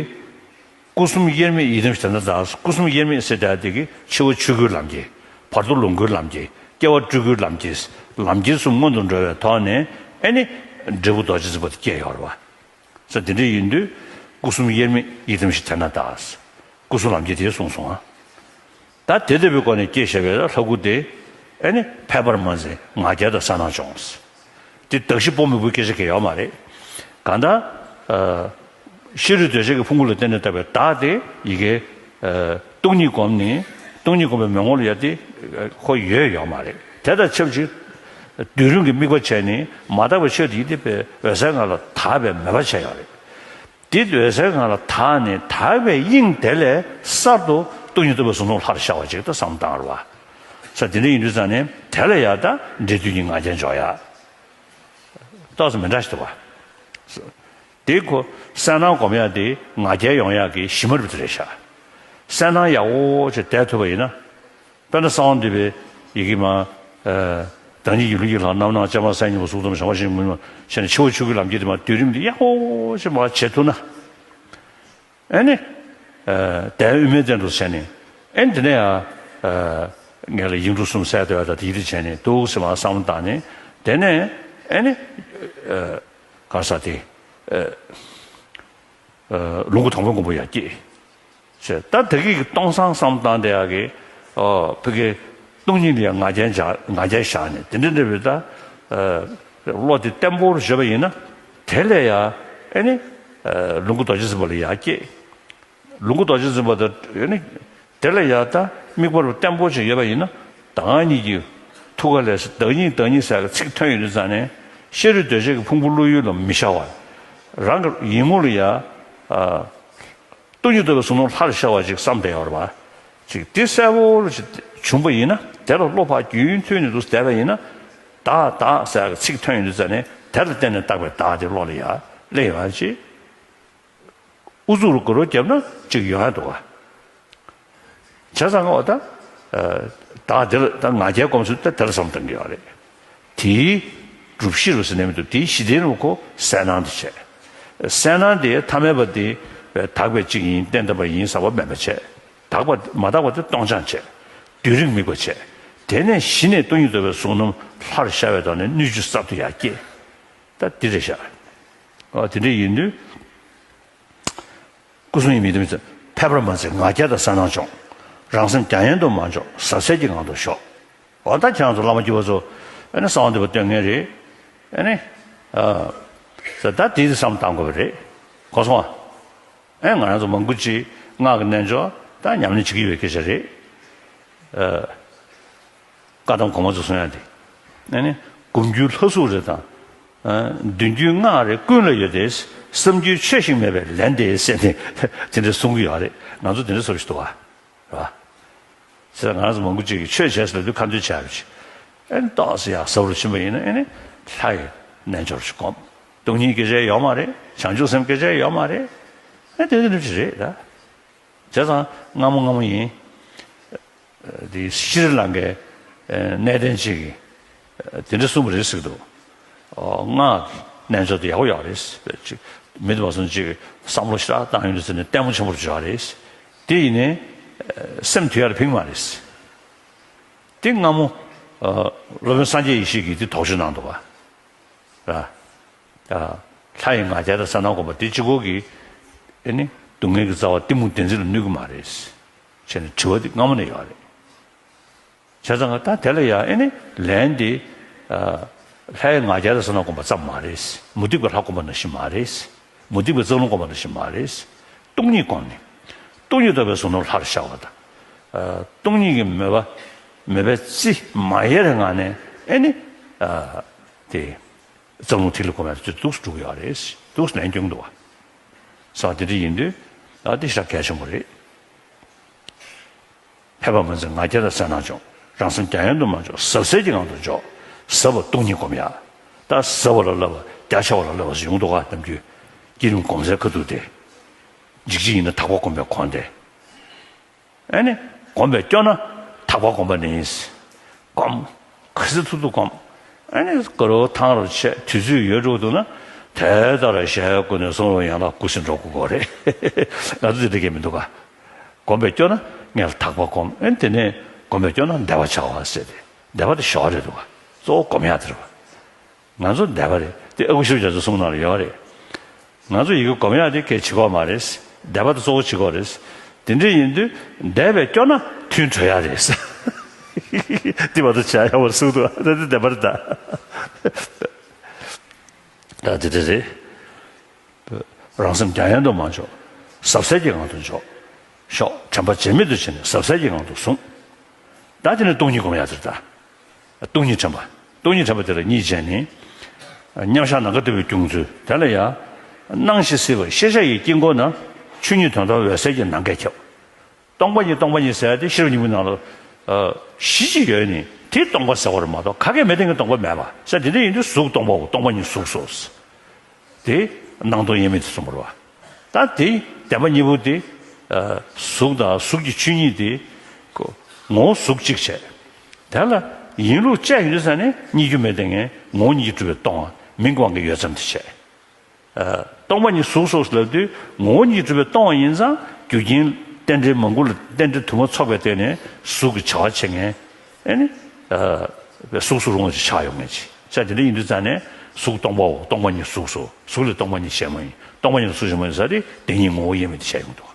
སྐུ་གསུམ་དབྱེར་མེད་ཡི་དམ་ཞིག་དེ་ན་ད་སྐུ་གསུམ་དབྱེར་མེད་ཟེར་ཡག་དེ་གི་འཆི་བ་ཆོས་སྐུའི་ལམ་གྱི། བར་དོ་ལོངས་སྐུའི་ལམ་གྱི། སྐྱེ་བ་སྤྲུལ་སྐུའི་ལམ་གྱི། ལམ་གྱི་གསུམ་སྔོན་དུ་འགྲོ་བའི་ཐོག་ནས་ཨེ་ནི། འབྲས་བུ་རྡོ་རྗེ་འཛིན་པ་དེ་སྐྱེས་ཡོད་རེད་པ། ས་དེ་འདྲ་ཡིན་དུས་སྐུ་གསུམ་དབྱེར་མེད་ཡི་དམ་ཞིག་དེ་ན་ད། སྐུ་གསུམ་ལམ་གྱི་དེ་གསུངས་སོང་ཨ། ད་དེ་ལྟ་བུའི་སྒོ་ནས་སྐྱེས་བཞག་པའི་ལྷ་སྐུ་དེ་ཨེ་ནི་ཕལ་པར་མ་འཛིན་ང་རྒྱལ་དང་གསལ་སྣང་སྦྱོངས། དེ་གདགས་གཞི་སྤོ་མི་དགོས་སྐད་ཆ་གང་ཡོད་མ་རེད། གང་ལྟར། ཨ། ཤེས་རིག་གདོས་བཅས་ཀྱི་ཕུང་པོ་ལ་བརྟེན་ནས་བཏགས་པའི་བདག་དེ་ཡི་གེ་ཨ། སྟོང་ཉིད་བསྒོམས་ནས་སྟོང་ཉིད་བསྒོམས་པའི་མོས་ངོ་ལ་ཡ་དེ་ཁོ་ཡོད་ཡོད་མ་རེད། དེ་དང་ཆབས་ཅིག་སྡུད་རིམ་གྱི་དམིགས་པ་བྱས་ནས་མ་དག་པའི་ཆོས་དེ་ཡི་དེ་པའི་འོད་གསལ་ངང་ལ་དག་པའི་མོས་པ་བྱས་ཡོད་རེད། དེ་འོད་གསལ་ངང་ལ་དག་ནས་དག་པའི་དབྱིངས་དེ་ལས་གསར་དུ་སྟོང་ཉིད་རྟོགས་པའི་གཟུང་རྟོག་ལྷར་ཤར་བ་ཅིག་ད་བསམ་བཏང་རེད་པ། ས་དེ་འདྲ་ཡིན་དུས་ཙང་ནས་དེ་ལ་ཡ་ད་འབྲས་དུས་ཀྱི་ང་རྒྱལ་འཇོག་ཡ། ཏོག་ཙམ་མི་འདྲ་ཞིག་འདུག་པ། དེ་ཁོ་གསལ་སྣང་སྒོམ་ཡག་དེ་ང་རྒྱལ་ཡོང་ཡག་གི་གཞི་མ་རུ་དེ་རེད་ཤག་གསལ་སྣང་ཡག་པོ་ཅིག་བསྡད་ཐུབ་པ་ཡིན་ན། དཔེར་ན་གསང་བ་འདུས་པའི་ཡི་གེ་མ། ཨ། བདག་ཉིད་ཡིད་ལུས་ཀྱི་ལྷ་རྣམ་སྣང་སྤྱན་མ་གསལ་སྙིང་པོ་གཟུགས་ཙམ་ཞགས་པ་བཞིན་མུན་མ་བྱས་ནས་འཆི་བ་ཆོས་སྐུའི་ལམ་གྱི་དེ་མ་སྡུད་རིམ་དེ་ཡག་པོ་ཅིག་མ་བྱེད་ཐུབ་ན། ཨེ་ནི། ཨ། དོན་དབུ་མའི་སྟེང་དུ་བྱས་ནས། ཨེ་ནི་དེ་ནས་ཡང་། ཨ། ངེད་ལ་ཡིག་འབྲུ་གསུམ་གསལ་དོད་ད་དེ་ཡིད་དུ་བྱས་ནས་འདུག་སེ་མ་བསམ་བློ་བཏང་ནས་དེ་ནས་ཨེ་ནི། ཨ། ག་ས་དེ། ཨ། ལོངས་སྐུ་དང་པོའི་མགོན་པོ་ཡར་སྐྱེས། ཞེས་ད་དེ་གི་སྟོང་སང་བསམ་བཏང་དེ་ཡག་གི། ཨོ། ཕ་གི་སྟོང་ཉིད་ལ་ཡང་ང་རྒྱལ་བཞག་ང་རྒྱལ་བཞག་ནས་དེ་འདྲ་འདྲ་བའི་ད། ཨ། བློ་དེ་བརྟན་པོར་བཞག་པ་ཡིན་ན། དེ་ལས་ཡང་ཨེ་ནི། ཨ། ལོངས་སྐུ་རྡོ་རྗེ་འཛིན་པ་ལ་ཡར་སྐྱེས། ལོངས་སྐུ་རྡོ་རྗེ་འཛིན་པ་དང་ཨེ་ནི། དེ་ལ་ཡང་ད་དམིགས་པ་རུ་བརྟན་པོ་ཞིག་ཡོད་པ་ཡིན་ན། བདག་ཉིད་ཀྱི་ཐུགས་ཀ་ལས་བདག་ཉིད་བདག་ཉིད་ཟེར་གི་ཚིག་ཐོན་ཡོང་དུས་ཙང་ནས་ཤེས་རིག་གདོས་བཅས་ཀྱི་ཕུང་པོ་བློ་ཡུལ་ལ་མི་ཤར་བར། རང་གི་ཡིད་ངོ་ལ་ཡང་། ཨ། སྟོང་ཉིད་རྟོགས་པའི་གཟུགས་སྣང་ལྷར་ཤར་བ་ཅིག་བསམ་བསྡད་ཡོད་རེད་པ། ཅིག་དེ་གསལ་པོ་ཅིག་བྱུང་པ་ཡིན་ན། དེ་ལ་བློ་ཕར་རྒྱུན་མཐུད་ནས་འདུག་བསྡད་པ་ཡིན་ན། བདག་བདག་ཟེར་གི་ཚིག་ཐོན་ཡོང་དུས་ཙ་ནས་དེ་ལ་བརྟེན་ནས་བཏགས་པའི་བདག་དེ་བློ་ལ་ཡར་སླེབས་ཡོང་ཅིག་ཨུ་ཚུགས་རུ་གུ་རུ་བརྒྱབ་ན་ཅིག་ཡོང་ཡ་འདུག་ག་བྱས་ཙང་ང་བ་ད། བདག་དེ་ལ་ད་ང་རྒྱལ་སྒོམ་ཚུལ་ད་དེ་ལ་བསམ་བཏང་གི་ཡོད་རེད། དེའི་སྒྲུབ་གཞི་རུ་ཟེར་ནས་མི་འདུག་དེའི་གཞི་རྟེན་རུ་ཁོ་གསལ་སྣང་དེ་བྱས། གསལ་སྣང་དེ་ཐ་མལ་པ་དེ་དག་པའི་གཅིག་ཡིན་གཏན་དག་པ་ཡིན་ཟེར་བ་མེད་པ་བྱས། དག་པ་མ་དག་པ་དེ་སྟོང་སྦྱང་བྱས། དུས་རིང་དམིགས་པ་བྱས། དེ་ནས་གཞི་ནས་སྟོང་ཉིད་རྟོགས་པའི་གཟུགས་རྣམས་ལྷར་ཤར་བའི་ཐོག་ནས་སྣོད་བཅུད་གསར་དུ་ཡར་སྐྱེས། ད་འདི་རེད་ཤག་ཨ་དེ་འདྲ་ཡིན་དུས། སྐུ་གསུང་ཡིད་མི་ཐུབ་མི་ཚོ། ཕལ་པར་མ་འཛིན་ང་རྒྱལ་དང་གསལ་སྣང་སྦྱོང་། རང་སེམས་རྒྱ་ཡན་དུ་མ་འཇོག་ཟབ་གསལ་གྱི་ངང་དུ་ཞོག་འོ་ད་ཁྱེད་རང་ཚོ་བླ་མ་སྐྱིད་པ་ཚོ་ཨ་ནི་གསང་བ་འདུས་པ་སྟོན་མཁན་རེད། ཨ་ནི། ཨ། ཟེར་ད་དེ་བསམ་བཏང་དགོས་པ་རེད། གོ་སོང་ཨ། ཨེ་ང་རང་ཚོ་མང་པོ་ཅིག་སྔགས་ཀྱི་རྣལ་འབྱོར་ད་ཉམས་ལེན་བྱེད་ཀྱི་ཡོད་སྐད་ཆ་རེད། ཨ། བཀའ་གདམས་གོང་མ་ཚོ་གསུང་ཡ་དེ། ཨ་ནི། སྒོམ་རྒྱུའི་ལྷ་གཟུགས་རེ་དང་། ཨ། འདོན་རྒྱུའི་སྔགས་རེ་ཀུན་ལ་ཡོད་དེ། བསམ་རྒྱུའི་ཆོས་ཤིག་མེད་པས་ལན་དེ་ཟེར་ནས་དེ་འདྲ་གསུང་གི་ཡོད་རེད། ང་ཚོ་དེ་འདྲ་བཟོ་ཞིག་འདུག་ག་རེད་བ། བྱས་ཙང་ང་རང་ཚོ་མང་པོ་ཅིག་གིས་ཆོས་བྱས་ཟེར་དུས་ཁ་འདོན་བྱས་པ་ཅིག་ཨེ་ནི་ཏོག་ཙམ་ཡར་ཟབ་རུ་ཕྱིན་པ་ཡིན་ན་ཨེ་ནི་ལྷ་ཡི་རྣལ་འབྱོར་ཞིག་སྒོམ། སྟོང་ཉིད་སྐད་ཆ་ཡོད་མ་རེད། བྱང་ཆུབ་སེམས་སྐད་ཆ་ཡོད་མ་རེད། ཨེ་དེ་འདྲ་ཅིག་རེད་ད། བྱས་ཙང་སྔ་མོ་སྔ་མོ་ཡིན། དེ་ཤྲི་ལང་ཀའི་གནས་བརྟན་ཅིག་གིས་དེ་འདྲ་གསུངས་པ་རེད་ཟེར་གི་འདུག་སྔགས་རྣལ་འབྱོར་དེ་ཡག་པོ་ཡོད་རེད། ཅིག་མི་དེ་མ་སོང་ཅིག་བསམ་བློ་ཞེ་དྲག་བཏང་ཡོང་དུས་ཟེར་ནས་ལྟད་མོ་ཆེན་པོར་འཇོག་རེད། དེ་ཡིན་ནའི་སེམས་དུལ་ཡག་ལ་ཕིག་མ་རེད། དེ་སྔ་མོ་སློབ་དཔོན་སངས་རྒྱས་ཡེ་ཤེས་ཀྱིས་དེ་དོགས་གཅོད་གནང་འདུག་བ། ར། ལྷ་ཡི་ང་རྒྱལ་དང་གསལ་སྣང་སྒོམ་པ་དེ་གཅིག་པོ་གིས་ཨེ་ནི་སྡུག་བསྔལ་གྱི་རྩ་བ་གཏི་མུག་བདེན་འཛིན་ལ་གནོད་ཀྱི་མ་རེད། བྱས་ནས་དྲི་བ་དེ་སྔ་མོ་ནས་ཡོད་རེད། བྱས་ཙང་ད་དེ་ལ་ཡང་ཨེ་ནི་ལན་དེ། ལྷ་ཡི་ང་རྒྱལ་དང་གསལ་སྣང་སྒོམ་པ་ཙམ་མ་རེད། མུ་སྟེགས་པའི་ལྷ་སྒོམ་པ་ནང་བཞིན་མ་རེད། མུ་སྟེགས་པའི་རྩ་རླུང་སྒོམ་པ་ནང་བཞིན་མ་རེད། སྟོང་ཉིད་སྒོམ་ནས། སྟོང་ཉིད་རྟོགས་པའི་གཟུགས་སྣང་ལྷར་ཤར་བ་དང་། སྟོང་ཉིད་ཀྱི་མོས་པ་མོས་པའི་རྩི་མ་ཡལ་བའི་ངང་ནས་ཨེ་ནི། དེ། རྩ་རླུང་ཐིག་ལེ་སྒོམ་ཡག་དེ་འདུག་སེ་འགྲོ་གི་ཡོད་རེད། འདུག་སེ་ལན་སྐྱོན་འདུག་བ། ས་དེ་འདྲ་ཡིན་དུས་ཨ་དེ་ཞེ་དྲག་གལ་ཆེན་པོ་རེད། ཕལ་པར་མ་འཛིན་ང་རྒྱལ་དང་གསལ་སྣང་སྦྱོང་། རང་སེམས་རྒྱ་ཡན་དུ་མ་འཇོག་ཟབ་གསལ་གྱི་ངང་དུ་འཇོག་ཟབ་པ་སྟོང་ཉིད་སྒོམ་ཡག་ད་ཟབ་པ་ལ་བསླབ་པ་རྒྱ་ཆེ་བ་ལ་བསླབ་པ་ཟེར་ཡོང་འདུག་ག་ནམ་རྒྱུན། བསྐྱེད་རིམ་སྒོམ་སའི་ཁ་ཐུག་དེ། འཇིགས་བྱེད་ཡིན་ན་དག་པ་སྒོམ་པའི་གོང་དེ། ཨེ་ནི། སྒོམ་པས་སྐྱོ་ན་དག་པ་སྒོམ་པ་ནི། སྒོམ། ག་ཚོད་ཐུབ་ཐུབ་སྒོམ། ཨེ་ནི་དགའ་རབ་ཐང་རབ་བྱས་དུས་ཚོད་ཡོལ་འགྲོ་འདུག་ན། དེ་ལྟར་ཞལ་བཀོད་ནས་གསུང་རབ་ཡན་ལག་དགུ་ཟིན་འགྲོ་དགོས་ཀྱི་རེད། ང་ཚོ་དེ་འདྲ་གས་མི་འདུག་ག་སྒོམ་པས་སྐྱོ་ན་ངས་དག་པ་སྒོམ། ཨེ་ནི་དེ་ནས་སྒོམ་པས་སྐྱོ་ན་བཟླས་པ་བྱ་བ་ཟེར་ཏེ། བཟླས་པ་དེ་ཞོག་རེད་འདུག་ག་གཙོ་བོ་སྒོམ་ཡག་དེ་རེད་བ། ང་ཚོ་བཟླས་པ་རེད་དེ་ཨ་ཁུ་ཞབས་རྒྱ་མཚོ་གསུང་གནང་ལ་ཡོད་རེད། ང་ཚོ་ཡི་གེ་སྒོམ་ཡག་དེ་གལ་ཆེ་གོ་མ་རེད། བཟླས་པ་དེ་གཙོ་བོ་ཆེ་གོ་རེད། དེ་འདྲ་ཡིན་དུས་བཟླས་པས་སྐྱོ་ན་ཐུན་གྲོལ་ཡག་རེད། དེ་བར་དུ་བྱ་ཡག་བར་གསུངས་འདུག་ད་དེ་བཟླས་པ་རེད་ད། ད་དེ་འདྲ་རེད། རང་སེམས་རྒྱ་ཡན་དུ་མ་འཇོག་ཟབ་གསལ་གྱི་ངང་དུ་འཇོག་ཤོག་དྲན་པ་བརྗེད་མེད་དུ་བྱས་ནས་ཟབ་གསལ་གྱི་ངང་དུ་བཟུང་། ད་དེ་ནས་སྟོང་ཉིད་སྒོམ་ཡག་དེ་རེད་ད། སྟོང་ཉིད་དྲན་པ། སྟོང་ཉིད་དྲན་པ་དེ་ལ་གཉིས་བྱས་ནས། མཉམ་བཞག་ནམ་མཁའ་ལྟ་བུའི་སྐྱོང་ཚུལ་དེ་ལ་ཡང་། སྣང་ཞིང་སྲིད་པ་ཤེས་བྱ་ཡི་དཀྱིལ་འཁོར་ན། ཆོས་ཉིད་དོན་དམ་འོད་གསལ་གྱི་ནམ་མཁས་ཁྱབ། སྟོང་པ་ཉིད་སྟོང་པ་ཉིད་ཟེར་ཏེ་ཤེས་རབ་སྙིང་པོའི་ནང་ལ། གཞི་གཅིག་ཡོད་ནི་དེ་སྟོང་པ་ཟེར་བ་རེད་མ་གཏོགས་ག་གེ་མེད་དེ་ངས་སྟོང་པ་མེད་པ་ཟེར་དེ་འདྲ་ཡིན་དུས་གཟུགས་སྟོང་པའོ་སྟོང་པ་ཉིད་གཟུགས་སོ། དེ་སྣང་སྟོང་དབྱེར་མེད་དུ་གསུངས་པ་རེད་བ། ད་དེ་བདེན་པ་གཉིས་པོ་དེ། གཟུགས་དང་གཟུགས་ཀྱི་ཆོས་ཉིད་དེ། ངོ་བོ་གཟུགས་གཅིག་བྱས། དེ་ལ་ཡིན་ལུགས་དཔྱད་ཡོང་དུས་ས་ནས་རྙེད་རྒྱུ་མེད་དེ་ངས་ངོ་བོ་ཉིད་ཀྱིས་གྲུབ་པའི་སྟོང་པ་མིང་གི་དབང་གིས་ཡོད་ཙམ་དུ་བྱས། སྟོང་པ་ཉིད་གཟུགས་སོ་ལབ་དུས་ངོ་བོ་ཉིད་ཀྱིས་གྲུབ་པའི་སྟོང་པ་ཡིན་ཙང་རྒྱུ་རྐྱེན་རྟེན་འབྲེལ་མང་པོ་ལ་རྟེན་འབྲེལ་དུ་མ་ཚོགས་པའི་སྟེང་ནས་གཟུགས་ཀྱི་བྱ་བ་བྱེད་མཁན་ཨེ་ནི། གཟུགས་སུ་རུང་བ་ཞིག་ཆགས་ཡོང་མཁན་ཅིག་ཆ་དེ་འདྲ་ཡིན་དུས་ཙང་ནས་གཟུགས་སྟོང་པའོ་སྟོང་པ་ཉིད་གཟུགས་སོ། གཟུགས་ལས་སྟོང་པ་ཉིད་གཞན་མ་ཡིན། སྟོང་པ་ཉིད་ལ་གཟུགས་གཞན་མ་ཡིན་ཟེར་ཏེ་བདེན་གཉིས་ངོ་བོ་དབྱེར་མེད་དུ་བྱས་ཡོང་འདུག་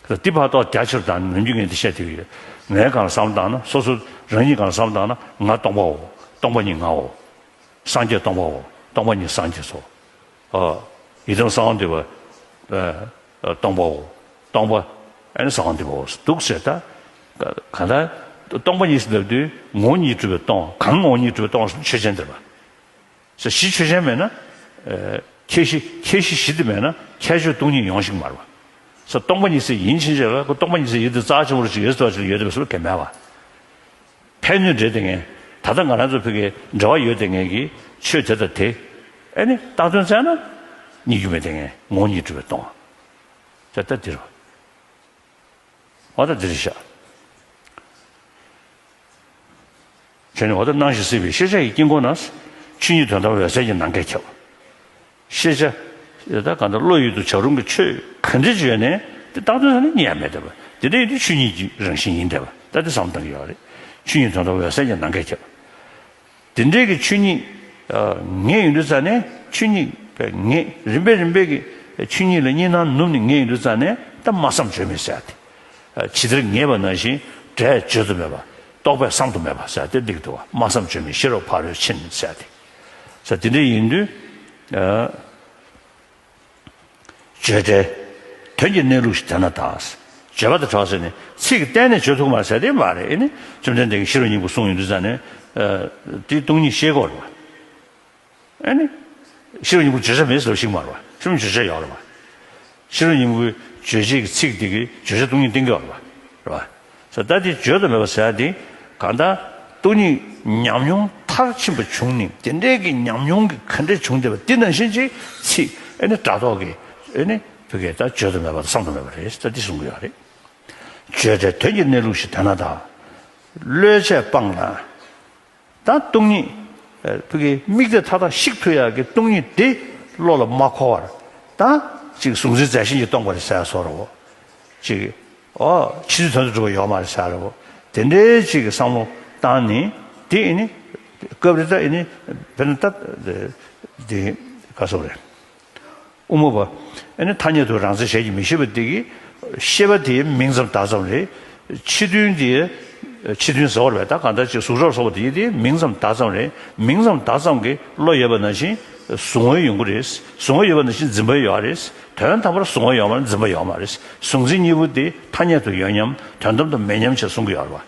འདི་ཕར་ཏོག་རྒྱ་ཆེར་དང་ནམ་རྒྱུན་ངས་འདི་བཤད་བསྡད་ཀྱི་ཡོད། ངའི་སྒང་ལ་བསམ་བློ་བཏང་ན་སོ་སོ་རང་ཉིད་སྒང་ལ་བསམ་བློ་བཏང་ན་ང་སྟོང་པའོ། སྟོང་པ་ཉིད་ངའོ། སངས་རྒྱས་སྟོང་པའོ། སྟོང་པ་ཉིད་སངས་རྒྱས་སོ། ཨ། ཡི་དམ་གསང་བ་འདུས་པ། ཨ། སྟོང་པའོ། སྟོང་པ། ཨ་ནི་གསང་བ་འདུས་པའོ། འདུག་ཟེར་ད། ག་ད། སྟོང་པ་ཉིད་ཟེར་ལབ་དུས་ངོ་བོ་ཉིད་གྲུབ་པའི་སྟོང་པ་གང་ངོ་བོ་ཉིད་གྲུབ་པའི་སྟོང་པ་ཆོས་ཅན་འདིར་བ། ཟེར་གཞི་ཆོས་ཅན་མེད་ན། ཨ། ཁྱད་གཞི་ཁྱད་གཞི་བཞི་དེ་མེད་ན་ཁྱད་ཆོས་སྟོང་ཉིད་ཡོང་ཞིག་མ་རེད་བ། ས་སྟོང་པ་ཉིད་ཟེར་ཡིན་ཕྱིན་ཆད་ལ་ཁོ་སྟོང་པ་ཉིད་ཟེར་ཡོད་དེ་རྩ་ཆེན་པོ་ཞིག་ཡོད་དེ་བ་ཞིག་ཡོད་དེ་བ་སོགས་གལ་མེད་པ། ཕན་གནོད་འབྲེལ་དེ་ངས་ད་ལྟ་ང་རང་ཚོ་ཕ་གིའི་འབྲེལ་བ་ཡོད་དེ་ངས་ཀྱི་ཆོས་དེ་དང་དེ་ཨེ་ནི་བཏགས་དོན་བཙལ་ན་རྙེད་རྒྱུ་མེད་དེ་ངས་ངོ་བོ་ཉིད་སྒྲུབ་པའི་སྟོང་པ། ད་ལྟ་འདིར་བ། འོ་ད་འདིར་བཞག་བྱས་ནས་འོ་ད་སྣང་ཞིང་སྲིད་པའི་ཤེས་བྱ་ཡི་དཀྱིལ་འཁོར་ན། ཆོས་ཉིད་དོན་དམ་འོད་གསལ་གྱི་ནམ་མཁས་ཁྱབ། ཤེས་བྱ། ད་གང་ལྟར་བློ་ཡུལ་དུ་བྱ་རུང་གི་ཆོས་ག་འདྲ་ཅིག་ཡོད་ནའི་དེ་བཏགས་དོན་ས་ནས་རྙེད་ཡ་མེད་བསྡད་པ་དེ་འདྲ་ཡིན་དུས་ཆོས་ཉིད་ཀྱི་རང་བཞིན་ཡིན་བསྡད་པ་ད་དེ་བསམ་བློ་གཏང་གི་ཡོད་རེད། ཆོས་ཉིད་དོན་དམ་འོད་གསལ་གྱི་ནམ་མཁས་ཁྱབ། དེ་འདྲའི་གི་ཆོས་ཉིད་ངེས་ཡོང་དུས་ཙ་ནས་ཆོས་ཉིད་ངེས་རིམ་པས་རིམ་པས་ཀྱི་ཆོས་ཉིད་ལ་གཉིས་སྣང་ནུབ་ནས་ངེས་ཡོང་དུས་ཙ་ནས་ད་སྨྲ་བསམ་བརྗོད་མེད་ཟེར་ཡ་དེ། ཇི་ལྟར་ངེས་པ་ནང་བཞིན་འབྲས་བརྗོད་དུ་མེད་པ་རྟོག་པས་བསམ་དུ་མེད་པ་ཟེར་ཡ་དེ་འགྲིག་འདུག་བ། སྨྲ་བསམ་བརྗོད་མེད་ཤེས་རབ་ཕ་རོལ་ཕྱིན་ཟེར་ཡ་དེ། ཟེར་དེ་འདྲ་ཡིན་དུས། བརྗོད་བྲལ། དོན་གྱི་གནས་ལུགས་ཤིག་དེ་ན་དང་། བརྗོད་པ་དང་བྲལ་ཟེར་ནས་ཚིག་གིས་གཏན་ནས་བརྗོད་ཐུབ་མ་རེད་ཟེར་དེ་མ་རེད། ཨེ་ནི་བཅོམ་ལྡན་འདས་ཀྱིས་ཤེས་རབ་སྙིང་པོ་གསུངས་ཡོང་དུས་ཙ་ནས། དེའི་སྟོང་ཉིད་ཤེས་དགོས་རེད་བ། ཨེ་ནི། ཤེས་རབ་སྙིང་པོ་བརྗོད་བྱ་མེད་ཟེར་བ་ཞིག་མ་རེད་བ། ཤེས་རབ་བརྗོད་བྱ་ཡོད་རེད་བ། ཤེས་རབ་སྙིང་པོའི་རྗོད་བྱེད་ཀྱི་ཚིག་དེ་གིས་བརྗོད་བྱ་སྟོང་ཉིད་བསྟན་གྱི་ཡོད་རེད་བ། རེད་བ། ས་ད་དེ་བརྗོད་དུ་མེད་པ་ཟེར་ཡ་དེ་གང་ལྟར་སྟོང་ཉིད་ཉམས་མྱོང་མཐར་ཕྱིན་པ་བྱུང་ནས་དེ་འདྲའི་གི་ཉམས་མྱོང་གི་ག་འདྲས་བྱུང་བསྡད་པ་དེ་ནང་བཞིན་གྱི་ཚིག་ཨེ་ནི་སྒྲ་རྟོག་གི་ཨེ་ནི་བུ་གས་ད་བརྗོད་དུ་མེད་པ་དང་བསམ་དུ་མེད་པ་རེད། ད་འདི་གསུང་གི་ཡོད་རེད། བརྗོད་བྲལ་དོན་གྱི་གནས་ལུགས་ཤིག་དེ་ན་དང་། བློས་བྱས་སྤངས་ན། ད་སྟོང་ཉིད། ཨ། ཕ་གིའི་དམིགས་གཏད་མཐའ་དག་བཤིག་ཐུབ་ཡག་གི་སྟོང་ཉིད་དེ་བློ་ལ་མ་འཁོར་བར། ད་ཅིག་གཟུང་འཛིན་རྫས་གཞན་གྱིས་སྟོང་པ་རེད་ཟེར་ཡ་བཟོ་འདྲ་བོ། ཅིག་ཨོ། ཕྱི་དོན་དོན་དུ་གྲུབ་པ་ཡོད་མ་རེད་ཟེར་ཡ་འདྲ་བོ། དེ་འདྲའི་ཅིག་གི་བསམ་བློ་བཏང་ནས་དེ་ཨེ་ནི། སྐབས་རེ་ད་ཨེ་ནི། དཔེར་ན་ད། དེ་ག་སོགས་རེད། དབུ་མ་པ། ཨེ་ནི་ཐ་སྙད་དུ་རང་མཚན་ཞལ་གྱིས་མི་བཞེས་པ་དེ་གིས། ཤེས་པ་དེའི་མིང་ཙམ་བརྡ་ཙམ་རེད། ཕྱི་དོན་དེ། ཕྱི་དོན་ཟེར་བ་རེད་པས། ད་གང་ལྟར་ཅིག་གཟུགས་སྒྲ་སོགས་པ་དེ་དེའི་མིང་ཙམ་བརྡ་ཙམ་རེད། མིང་ཙམ་བརྡ་ཙམ་གྱི་བློ་ཡོད་པ་ནང་བཞིན་གཟུང་བ་ཡོང་གི་རེད། གཟུང་བ་ཡོད་པ་ནང་བཞིན་འཛིན་པ་ཡོད་རེད། དོན་དམ་པར་གཟུང་བ་ཡོད་མ་རེད། འཛིན་པ་ཡོད་མ་རེད། གཟུང་འཛིན་གཉིས་པོ་དེ་ཐ་སྙད་དུ་ཡོད་མཉམ་དོན་དམ་དུ་མེད་མཉམ་བྱས་གསུང་གི་ཡོད་རེད་པ།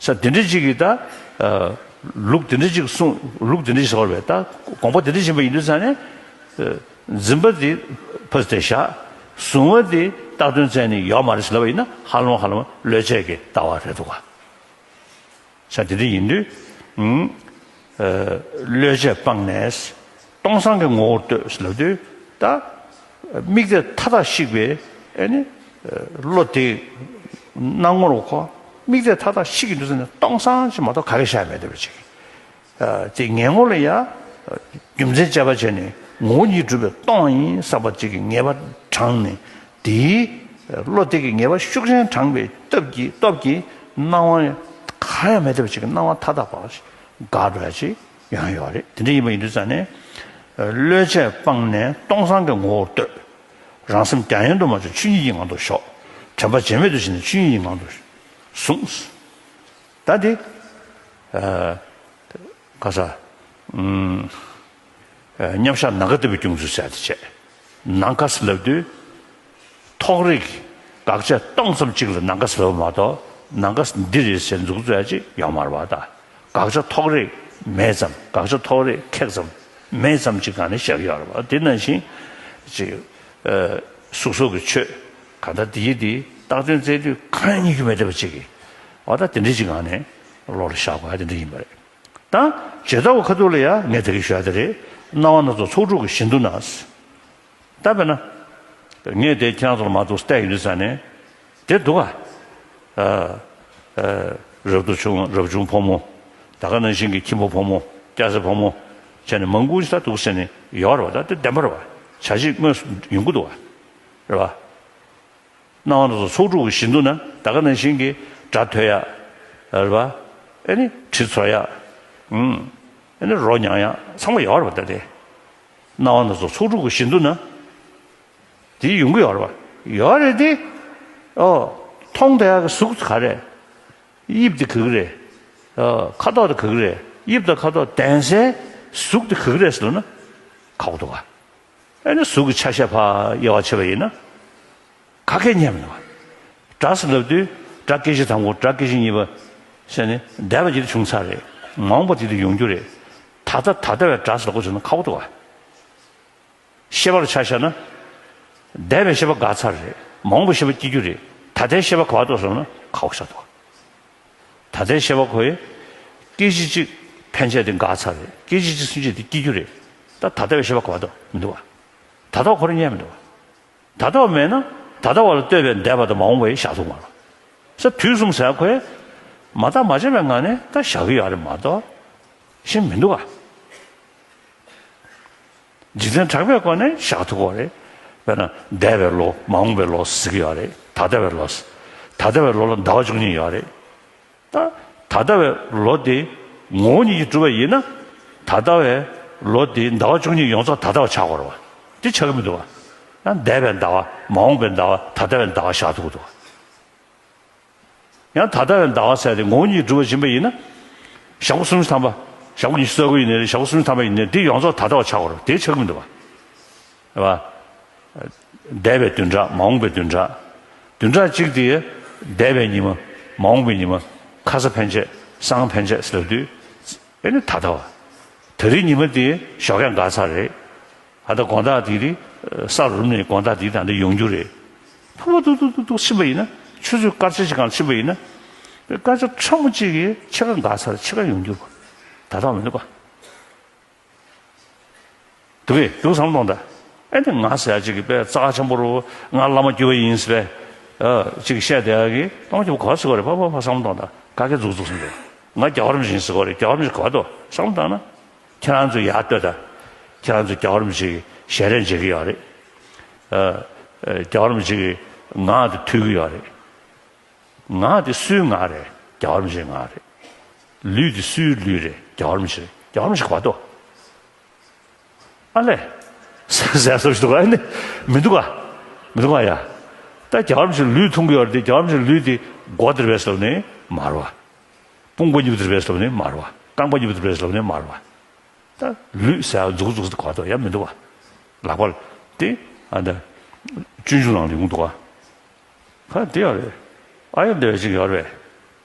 ས་དེ་འདྲ་ཅིག་གིས་ད། ཨ། ལུགས་དེ་འདྲ་ཅིག་གསུངས། ལུགས་དེ་འདྲ་ཞིག་ཟེར་བ་རེད་པས། ད་དགོངས་པ་དེ་འདྲ་ཞིག་ཡིན་པ་ཡིན་དུས་ཙང་ནས། ཨ། འཛིན་པ་དེ་ཕར་དེ་བཞག་གཟུང་བ་དེ་བཏགས་དོན་བཙལ་ནས་ཡོད་མ་རེད་ཟེར་ལབ་པ་ཡིན་ན་ཧ་ལམ་ཧ་ལམ་བློས་བྱས་ཀྱི་ལྟ་བ་རེད་འདུག་ག་ས་དེ་འདྲ་ཡིན་དུས། ཨ། བློས་བྱས་སྤངས་ནས། སྟོང་སང་གི་ངོ་བོར་ལྟོས་ལབ་དུས་ད། དམིགས་གཏད་མཐའ་དག་བཤིག་པའི་ཨེ་ནི། བློ་དེ་སྣང་ངོར་གོ། དམིགས་གཏད་མཐའ་དག་བཤིག་གི་འདུག་ཟེར་ནས་སྟོང་སང་ཅིག་མ་གཏོགས་ག་གེ་བཞག་མེད་བསྡད་པ་ཅིག་ཨ། དེ་ངེས་ངོ་ལ་ཡ། རྒྱུ་མཚན་དཔྱད་པ་བྱས་ནས་ངོ་བོ་ཉིད་གྲུབ་པའི་སྟོང་ཡིན་བསམ་པ་ཅིག་གི་ངེས་པ་དྲངས་ནས་དེའི་བློ་དེ་གི་ངེས་པ་ཤུགས་ཆེན་དྲངས་པའི་སྟོབས་ཀྱིས་སྟོབས་ཀྱིས་སྣང་བ་གང་ཡང་མེད་བསྡད་པ་ཅིག་གི་སྣང་བ་མཐའ་དག་པ་ཞིག་འགག་འགྲོ་ཡ་ཅིག་ཡོང་ཡོད་རེད། དེ་འདྲ་ཡིན་པ་ཡིན་དུས་ཙང་ནས། བློས་བྱས་སྤངས་ནས་སྟོང་སང་གི་ངོ་བོར་ལྟོས། རང་སེམས་རྒྱ་ཡན་དུ་མ་བཅོས་ཆོས་ཉིད་ཀྱི་ངང་དུ་ཞོག་དྲན་པ་བརྗེད་མེད་དུ་བྱས་ནས་ཆོས་ཉིད་ཀྱི་ངང་དུ་ཟུངས། ད་དེ། ཨ། ག་ས། ཨུམ། ཨ། མཉམ་བཞག་ནམ་མཁའ་ལྟ་བུའི་སྐྱོང་ཚུལ་ཟེར་ཡ་དེ་བྱས། ནམ་མཁའ་ཟེར་ལབ་དུས། ཐོགས་རེག་དགག་བྱ་སྟོང་ཙམ་གཅིག་ལ་ནམ་མཁའ་ཟེར་བ་མ་གཏོགས་ནམ་མཁའ་འདི་རེད་ཟེར་མཛུབ་བཙུགས་ཡ་ཅིག་ཡོད་མ་རེད་པ། ད་དགག་བྱ་ཐོགས་རེག་མེད་ཙམ། དགག་བྱ་ཐོགས་རེག་ཁེགས་ཙམ་མེད་ཙམ་གཅིག་སྒང་ནས་བཞག་གི་ཡོད་རེད་པ། དེ་ནང་བཞིན་ཅིག་ཨ། གཟུགས་སོགས་ཀྱི་ཆོས་གང་ལྟར་འདི་ཡིས་འདི་བཏགས་དོན་བཙལ་དུས་གང་ཡང་རྙེད་རྒྱུ་མེད་བསྡད་པ་ཅིག་གིས། འོ་ད་དེ་འདྲ་ཅིག་སྒང་ནས་བློ་ལ་བཞག་དགོས་ཡ་དེ་འདྲ་ཡིན་པ་རེད། ད་ཇི་ལྟ་བ་ཁ་ཐུག་ལ་ཡང་ངས་དེ་གི་ཞུ་ཡ་དེ་རེད། སྣང་བ་སྣ་ཚོགས་ཚོགས་དྲུག་གི་བཞི་མདོ་ན། ད་དཔེར་ན། ངས་དེ་ཁྱེད་རང་ཚོ་ལ་མ་གཏོགས་བལྟས་ཡོང་དུས་ཙང་ནས། དེ་འདུག་ག་ཨ། ཨ། རབ་ཏུ་བྱུང་རབ་བྱུང་ཕོ་མོ། ད་ག་ནང་བཞིན་གྱི་ཁྱིམ་པ་ཕོ་མོ། སྐྱ་སེར་ཕོ་མོ། བྱས་ནས་མང་པོ་ཞིག་ད་འདུག་ཟེར་ནས་ཡོད་རེད་པ། ད་དེ་བདེན་པ་རེད་པ། བྱ་བྱེད་དངོས་སུ་ཡོང་གི་འདུག་ག་རེད་པ། སྣང་བ་སྣ་ཚོགས་ཚོགས་དྲུག་གི་བཞི་མདོ་ན་ད་ག་ནང་བཞིན་གྱི་སྒྲ་ཐོས་ཡ། རེད་པ། ཨེ་ནི་དྲི་ཚོར་ཡ། ཨུམ། ཨེ་ནི་རོ་མྱང་ཡ་ཚང་མ་ཡོད་རེད་པ། ད་དེ། སྣང་བ་སྣ་ཚོགས་ཚོགས་དྲུག་གི་བཞི་མདོ་ན། དེ་ཡོང་གི་ཡོད་རེད་པ། ཡོད་རེད་དེ། ཨོ། མཐོང་བསྡད་ཡ་གི་གཟུགས་དེ་ག་རེད། དབྱིབས་དེ་ག་གི་རེད། ཨོ། ཁ་དོག་དེ་ག་གི་རེད། དབྱིབས་དང་ཁ་དོག་ལྡན་སའི་གཟུགས་དེ་ག་གི་རེད་ཟེར་ན། ཁག་པོ་འདུག་ག་ཨེ་ནི་གཟུགས་ཀྱི་ཆ་ཤས་ཕར་དབྱེ་བ་ཕྱེ་བ་ཡིན་ན། ག་གེ་རྙེད་མི་འདུག་ག་སྒྲ་ཟེར་ལབ་དུས་སྒྲ་སྐད་ཅིག་དང་པོ་སྒྲ་སྐད་ཅིག་གཉིས་པ། ཟེར་ནས་འདས་པ་ཅིག་ཏུ་བྱུང་ཚར་རེད། མ་འོངས་པ་དེ་དུ་ཡོང་རྒྱུ་རེད། ད་ལྟ་ད་ལྟ་བའི་སྒྲ་ཟེར་ལབ་དགོས་བྱུང་ན་ཁག་པོ་འདུག་ག་ཤེས་པར་ཆ་བཞག་ན། འདས་པའི་ཤེས་པ་འགག་ཚར་རེད། མ་འོངས་པའི་ཤེས་པ་སྐྱེ་རྒྱུ་རེད། ད་ལྟའི་ཤེས་པ་ག་བ་འདུག་ཟེར་ན་ཁག་པོ་ཆགས་འདུག་ད་ལྟའི་ཤེས་པ་ཁོ་ཡི་སྐད་ཅིག་གཅིག་ཕན་ཆད་དེ་འགག་ཚར་རེད། སྐད་ཅིག་གཅིག་ཚུན་ཆད་དེ་སྐྱེ་རྒྱུ་རེད། ད་ད་ལྟ་བའི་ཤེས་པ་ག་བ་འདུག་མི་འདུག་བ། ད་ལྟ་བ་ཁོ་རང་རྙེད་མི་འདུག་བ། ད་ལྟ་བ་མེད་ན་ད་ལྟ་བ་ལ་ལྟོས་པའི་འདས་པ་དང་མ་འོངས་པ་ཡི་བཞག་ཐུབ་མ་རེད། ས་དུས་གསུམ་ཟེར་ཁོས་མ་བརྟགས་མ་དཔྱད་པའི་ངང་ནས་ད་བཞག་གི་ཡོད་རེད་མ་གཏོགས་ཤེས་མི་འདུག་ག་འཇིག་རྟེན་གྲགས་པའི་སྒོ་ནས་བཞག་ཐུབ་ཀྱི་རེད། དཔེར་ན་འདས་པའི་ལོ་མ་འོངས་པའི་ལོ་ཟེར་གྱི་ཡོད་རེད། ད་ལྟ་བའི་ལོ། ད་ལྟ་བའི་ལོ་ལ་ཟླ་བ་བཅུ་གཉིས་ཡོད་རེད། ད་ད་ལྟ་བའི་ལོ་དེ་ངོ་བོ་ཉིད་ཀྱིས་གྲུབ་པ་ཡིན་ན། ད་ལྟ་བའི་ལོ་དེ་ཟླ་བ་བཅུ་གཉིས་ཡོངས་རྫོགས་ད་ལྟ་བ་ཆགས་དགོས་རེད་བ། དེ་ཆགས་ཀྱི་མི་འདུག་བ། ཡང་འདས་པའི་ཟླ་བ་མ་འོངས་པའི་ཟླ་བ་ད་ལྟ་བའི་ཟླ་བ་བཞག་ཐུབ་ཀྱི་འདུག་བ། ཡང་ད་ལྟ་བའི་ཟླ་བ་ཟེར་དེ་ངོ་བོ་ཉིད་གྲུབ་པ་ཡིན་པ་ཡིན་ན། ཞག་པོ་སུམ་ཅུ་ཐམ་པ། ཞག་པོ་ཉི་ཤུ་རྩ་དགུ་ཡིན་ནའི་རེད། ཞག་པོ་སུམ་ཅུ་ཐམ་པ་ཡིན་ནའི་དེ་ཡོངས་རྫོགས་ད་ལྟ་བ་ཆགས་དགོས་རེད། དེ་ཆགས་ཀྱི་མི་འདུག་བ། རེད་བ། འདས་པའི་བདུན་ཕྲག་མ་འོངས་པའི་བདུན་ཕྲག་བདུན་ཕྲག་གཅིག་དེ་འདས་པའི་ཉི་མ། མ་འོངས་པའི་ཉི་མ། ཁ་ས་ཕན་ཆད། སང་ཕན་ཆད་ཟེར་དུས། ཨེ་ནི་ད་ལྟ་བ། ད་རིང་ཉི་མ་དེ་ཞོགས་ཀས་འགག་ཚར་རེད། ཨ་ད་དགོང་དག་དེ་རིང་ས་རུབ་ནས་དགོང་དག་དེ་ད་ལྟ་ཡོང་རྒྱུ་རེད། ཕུ་བོ་ཏུག་ཏུག་ཏུག་ཏུག་ཕྱིན་པ་ཡིན་ན། ཆུ་ཚོད་སྐར་ཆ་གཅིག་གང་ཕྱིན་པ་ཡིན་ན། སྐར་ཆ་ཕྲ་མོ་གཅིག་གིས་ཕྱེད་ཀ་འགག་ཚར། ཕྱེད་ཀ་ཡོང་རྒྱུ་རེད། ད་ལྟ་བ་མི་འདུག་ག་འདུག་གས། འདུག་བསམ་བློ་གཏོང་དང་། ཨེ་ནི་ང་ཟེར་ཡ་གཅིག་གིས་དཔེ་རྩ་ཆེན་པོ་རུ་ང་བླ་མ་གྱུར་པ་ཡིན་ཟེར་བས། ཨ་གཅིག་བཤད་བསྡད་ཡ་གི་གཏོང་རྒྱུ་ག་ཟེར་གོ་རེད། ཕ་ཕ་ཕ་བསམ་བློ་གཏོང་དང་། ག་གེ་འཛུགས་འཛུགས་ཟེར་འདུག་ང་རྒྱལ་བ་རིན་པོ་ཆེ་ཡིན་ཟེར་གོ་རེད། རྒྱལ་བ་རིན་པོ་ཆེ་ག་བ་འདུག་བསམ་བློ་བཏང་ན། ཁྱེད་རང་ཚོ་ཡར་ལྟོས་དང་། ཁྱེད་རང་ཚོ་རྒྱལ་བ་རིན་པོ་ཆེ་གི་ཞལ་རས་མཇལ་གི་ཡོད་རེད། ཨ་ཨ་རྒྱལ་བ་རིན་པོ་ཆེ་གི་ངག་དེ་ཐོས་ཀྱི་ཡོད་རེད། ངག་དེ་སུའི་ངག་རེད། རྒྱལ་བ་རིན་པོ་ཆེའི་ངག་རེད། ལུས་དེ་སུའི་ལུས་རེད། རྒྱལ་བ་རིན་པོ་ཆེ་རེད། རྒྱལ་བ་རིན་པོ་ཆེ་ག་བ་འདུག་ཨ་ལས། ཟེར་ཟེར་སོ་ཞིག་འདུག་ག་ཨ་ནི། མི་འདུག་ག་མི་འདུག་ག་ཡ། ད་རྒྱལ་བ་རིན་པོ་ཆེ་ལུས་མཐོང་གི་ཡོད་རེད་དེ། རྒྱལ་བ་རིན་པོ་ཆེ་ལུས་དེ་མགོ་དེར་བས་ལབ་ནས་མ་རེད་བ། དཔུང་པ་གཉིས་པོ་དེར་བས་ལབ་ནས་མ་རེད་བ། རྐང་པ་གཉིས་པོ་དེར་བས་ལབ་ནས་མ་རེད་བ། ད་ལུས་ཟེར་འཛུགས་འཛུགས་ག་བ་འདུག་ཡ་མི་འདུག་བ། ལག་པ་དེ་ཨ་ད་སྤྱོད་འཇུག་ནང་ལ་ཡོང་འདུག་ག་ཁ་དེ་ཡོད་རེད། ཨ་ཡ་འདི་བས་ཅིག་ཡོད་རེད།